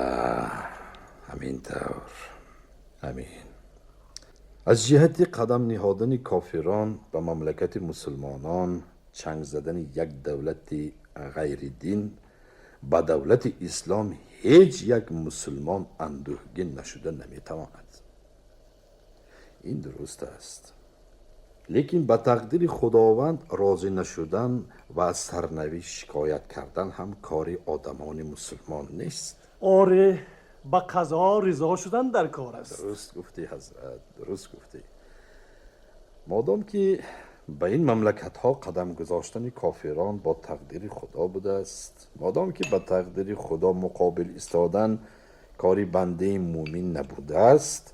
ҳамин тавр. Ҳамин. Аз ҷиҳати қадам ниҳодани кофирон ба мамлакати мусулмонон, чанг задани як давлати ғайридин ба давлати ислом ҳеҷ як мусулмон андӯҳгин нашуда наметавонад. Ин дуруст аст. Лекин ба тақдири худованд розӣ нашудан ва аз сарнавишт шикоят кардан ҳам кори одамони мусулмон нест. Оре, ба қазо ризо шудан дар кор аст. Дуруст гуфтӣ, ҳазрат, дуруст гуфтӣ. Модом ки ба ин мамлакатҳо қадам гузоштани кофирон бо тақдири худо будааст, модом ки ба тақдири худо муқобил истодан кори бандаи мӯмин набудааст,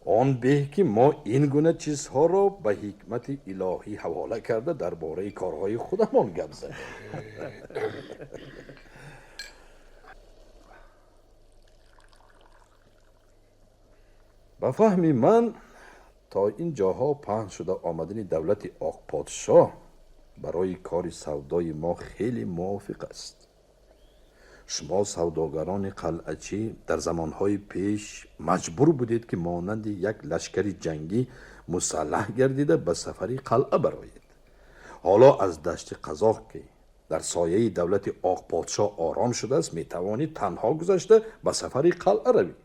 он беҳ ки мо ин гуна чизҳоро ба ҳикмати илоҳӣ ҳавола карда дар бораи корҳои худамон гап занем. Ба фаҳми ман то ин ҷоҳо паҳн шуда омадани давлати Оқподшоҳ барои кори савдои мо хеле мувофиқ аст. Шумо савдогарони қалъачӣ дар замонҳои пеш маҷбур будед ки монанди як лашкари ҷангӣ мусаллаҳ гардида ба сафари қалъа бароед. Ҳоло аз дашти қазоқ ки дар сояи давлати Оқподшоҳ ором шудааст, метавонед танҳо гузашта ба сафари қалъа равед.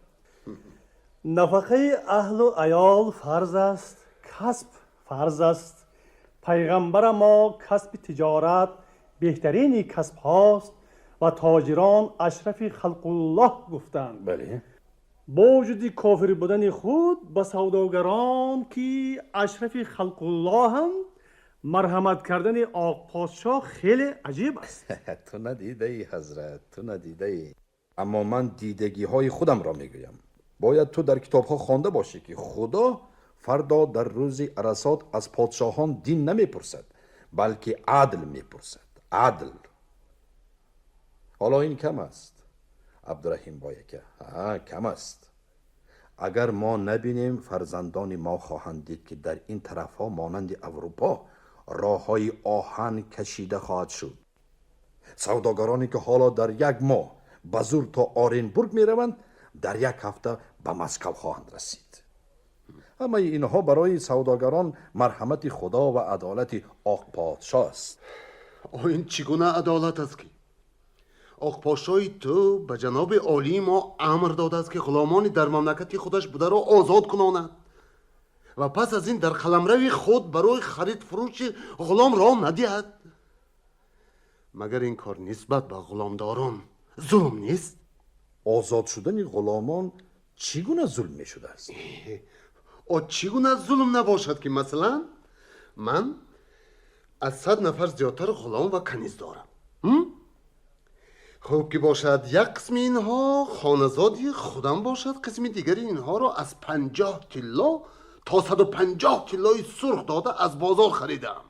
Нафақаи аҳлу аёл фарз аст, касб фарз аст. Пайғамбара мо касби тиҷорат беҳтарини касбҳост ва тоҷирон ашрафи халқуллоҳ гуфтанд. Бале. Бо вуҷуди кофир будани худ ба савдогарон ки ашрафи халқуллоҳанд марҳамат кардани Оқподшоҳ хеле аҷиб аст. Ту надидаӣ, ҳазрат, ту надидаӣ. Аммо ман дидагиҳои худамро мегӯям. Бояд ту дар китобҳо хонда бошӣ ки худо фардо дар рӯзи арасот аз подшоҳон дин намепурсад, балки адл мепурсад. Адл. Ҳоло ин кам аст, Абдураҳим бояка. Кам аст. Агар мо набинем, фарзандони мо хоҳанд дид ки дар ин тарафҳо монанди Аврупо роҳҳои оҳан кашида хоҳад шуд. Савдогароне ки ҳоло дар як моҳ ба зур то Оренбург мераванд, дар як ҳафта ба Москва хоҳанд расид. Ҳамаи инҳо барои савдогарон марҳамати Худо ва адолати Оқподшоҳ аст. Ин чӣ гуна адолат аст, ки Оқподшоҳи ту ба ҷаноби олии мо амр додааст, ки ғуломони дар мамлакати худаш бударо озод кунонад ва пас аз ин дар қаламрави худ барои харид фурӯши ғулом роҳ надиҳад? Магар ин кор нисбат ба ғуломдорон зулм нест? Озод шудани ғуломон чӣ гуна зулм мешудааст? Чӣ гуна зулм набошад, ки масалан ман аз 100 нафар зиёдтар ғулом ва каниз дорам. Хуб ки бошад, як қисми инҳо хоназоди худам бошад, қисми дигари инҳоро аз 50 тилло то 150 тиллои сурх дода аз бозор харидам.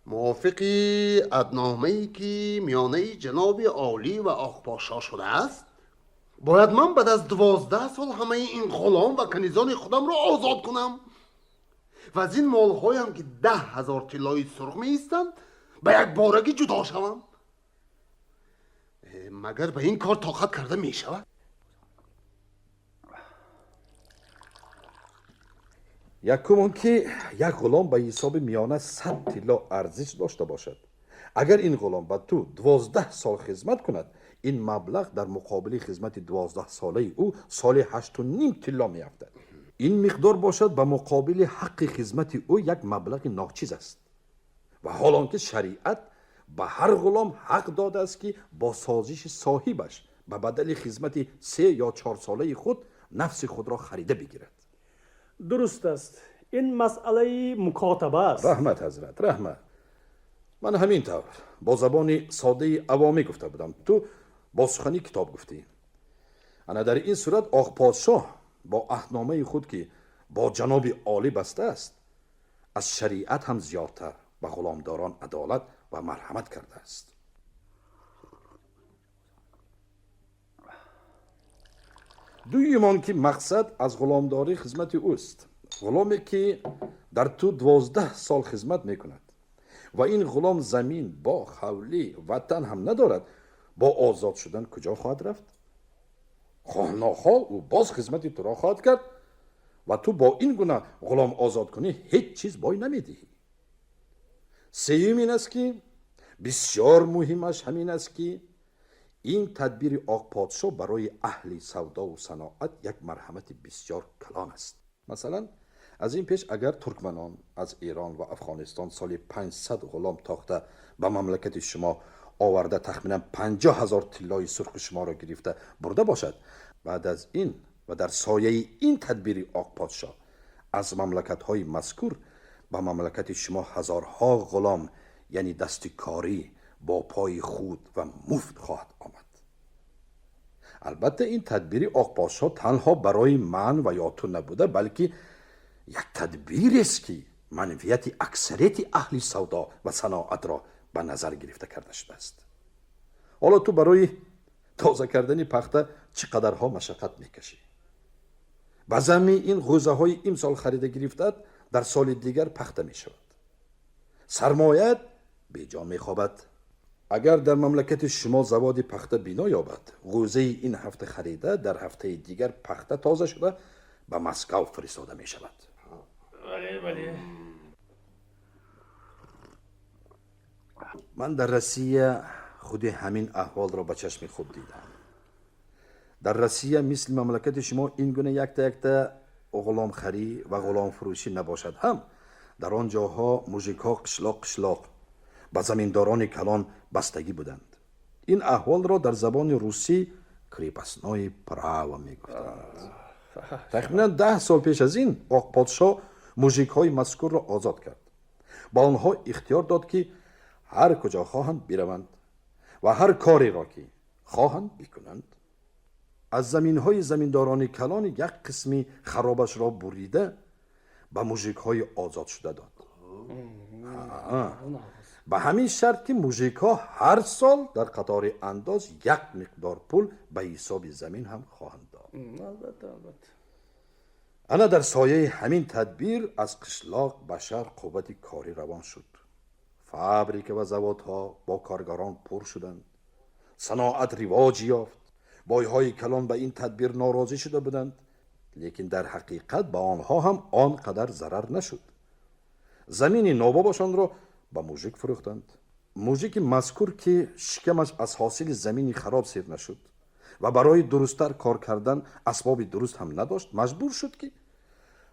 Мувофиқи аҳдномае ки миёнаи ҷаноби олӣ ва Оқподшоҳ шудааст, бояд ман баъд аз 12 сол ҳамаи ин ғулом ва канизони худамро озод кунам ва аз ин молҳоям, ки 10 000 тиллои сурх меистанд, ба якборагӣ ҷудо шавам. Магар ба ин кор тоқат карда мешавад? Якум он ки як ғулом ба ҳисоби миёна 100 тилло арзиш дошта бошад. Агар ин ғулом ба ту 12 сол хизмат кунад, ин маблағ дар муқобили хизмати 12 солаи ӯ соли 8,5 тилло меафтад. Ин миқдор бошад ба муқобили ҳаққи хизмати ӯ як маблағи ночиз аст. Ва ҳол он ки шариат ба ҳар ғулом ҳақ додааст, ки бо созиши соҳибаш ба бадали хизмати 3 ё 4 солаи худ нафси худро харида бигирад. Дуруст аст. Ин масъалаи мукотаба аст. Раҳмат, ҳазрат, раҳмат. Ман ҳамин тавр бо забони содаи авомӣ гуфта будам, ту бо сухани китоб гуфтӣ. Ана дар ин сурат Оқподшоҳ бо аҳдномаи худ, ки бо ҷаноби олӣ бастааст, аз шариат ҳам зиёдтар ба ғуломдорон адолат ва марҳамат кардааст. Дуюм он ки мақсад аз ғуломдорӣ хизмати ӯст. Ғуломе ки дар ту 12 сол хизмат мекунад ва ин ғулом замин, боғ, ҳавлӣ, ватан ҳам надорад, бо озод шудан куҷо хоҳад рафт? Хоҳ нохоҳ ӯ боз хизмати туро хоҳад кард ва ту бо ин гуна ғулом озод кунӣ ҳеҷ чиз бой намедиҳӣ. Сеюм ин аст, ки бисёр муҳимаш ҳамин аст, ки ин тадбири Оқподшоҳ барои аҳли савдову саноат як марҳамати бисёр калон аст. Масалан, аз ин пеш агар туркманон аз Эрон ва Афғонистон соли 500 ғулом тохта ба мамлакати шумо оварда тахминан 50 000 тиллои сурхи шуморо гирифта бурда бошад, баъд аз ин ва дар сояи ин тадбири Оқподшоҳ аз мамлакатҳои мазкур ба мамлакати шумо ҳазорҳо ғулом, яъне дасти корӣ, бо пои худ ва муфт хоҳад омад. Албатта, ин тадбири Оқподшоҳ танҳо барои ман ва ё ту набуда, балки як тадбирест, ки манфиати аксарияти аҳли савдо ва саноатро ба назар гирифта карда шудааст. Ҳоло ту барои тоза кардани пахта чӣ қадарҳо машаққат мекашӣ. Ба замми ин ғӯзаҳои имсол харида гирифтаат дар соли дигар пахта мешавад. Сармояат беҷон мехобад. Агар дар мамлакати шумо заводи пахта бино ёбад, ғӯзаи ин ҳафта харида дар ҳафтаи дигар пахта тоза шуда ба Москав фиристода мешавад. Ман дар Россия худи ҳамин аҳволро ба чашми худ дидам. Дар Россия мисли мамлакати шумо ин гуна якта якта ғуломхарӣ ва ғуломфурӯшӣ набошад ҳам, дар он ҷоҳо мужикҳо қишлоқ қишлоқ ба заминдорони калон бастагӣ буданд. Ин аҳволро дар забони русӣ крепостное право мегуфтанд. Тахминан 10 сол пеш аз ин Оқподшоҳ мужикҳои мазкурро озод кард. Ба онҳо ихтиёр дод, ки ҳар куҷо хоҳанд бираванд ва ҳар кореро ки хоҳанд бикунанд. Аз заминҳои заминдорони калон як қисми харобашро бурида ба мужикҳои озодшуда дод. Ба ҳамин шарт, ки мужикҳо ҳар сол дар қатори андоз як миқдор пул ба ҳисоби замин ҳам хоҳанд дод. Ана дар сояи ҳамин тадбир аз қишлоқ ба шаҳр қуввати корӣ равон шуд. Фабрика ва заводҳо бо коргарон пур шуданд, саноат ривоҷ ёфт. Бойҳои калон ба ин тадбир норозӣ шуда буданд, лекин дар ҳақиқат ба онҳо ҳам он қадар зарар нашуд. Замини нобобашонро ба мужик фурӯхтанд. Мужики мазкур, ки шикамаш аз ҳосили замини хароб сер нашуд ва барои дурусттар кор кардан асбоби дуруст ҳам надошт, маҷбур шуд, ки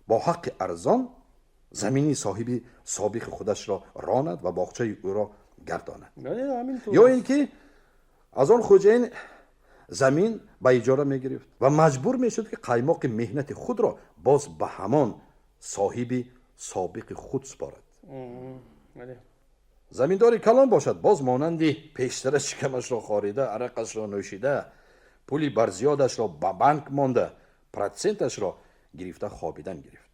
бо ҳаққи арзон замини соҳиби собиқи худашро ронад ва боғчаи ӯро гардонад, ё ин ки аз он хоҷаин замин ба иҷора мегирифт ва маҷбур мешуд, ки қаймоқи меҳнати худро боз ба ҳамон соҳиби собиқи худ супорад. Заминдори калон бошад, боз монанди пештара шикамашро хорида, арақашро нӯшида, пули барзиёдашро ба банк монда, протсенташро гирифта хобидан гирифт.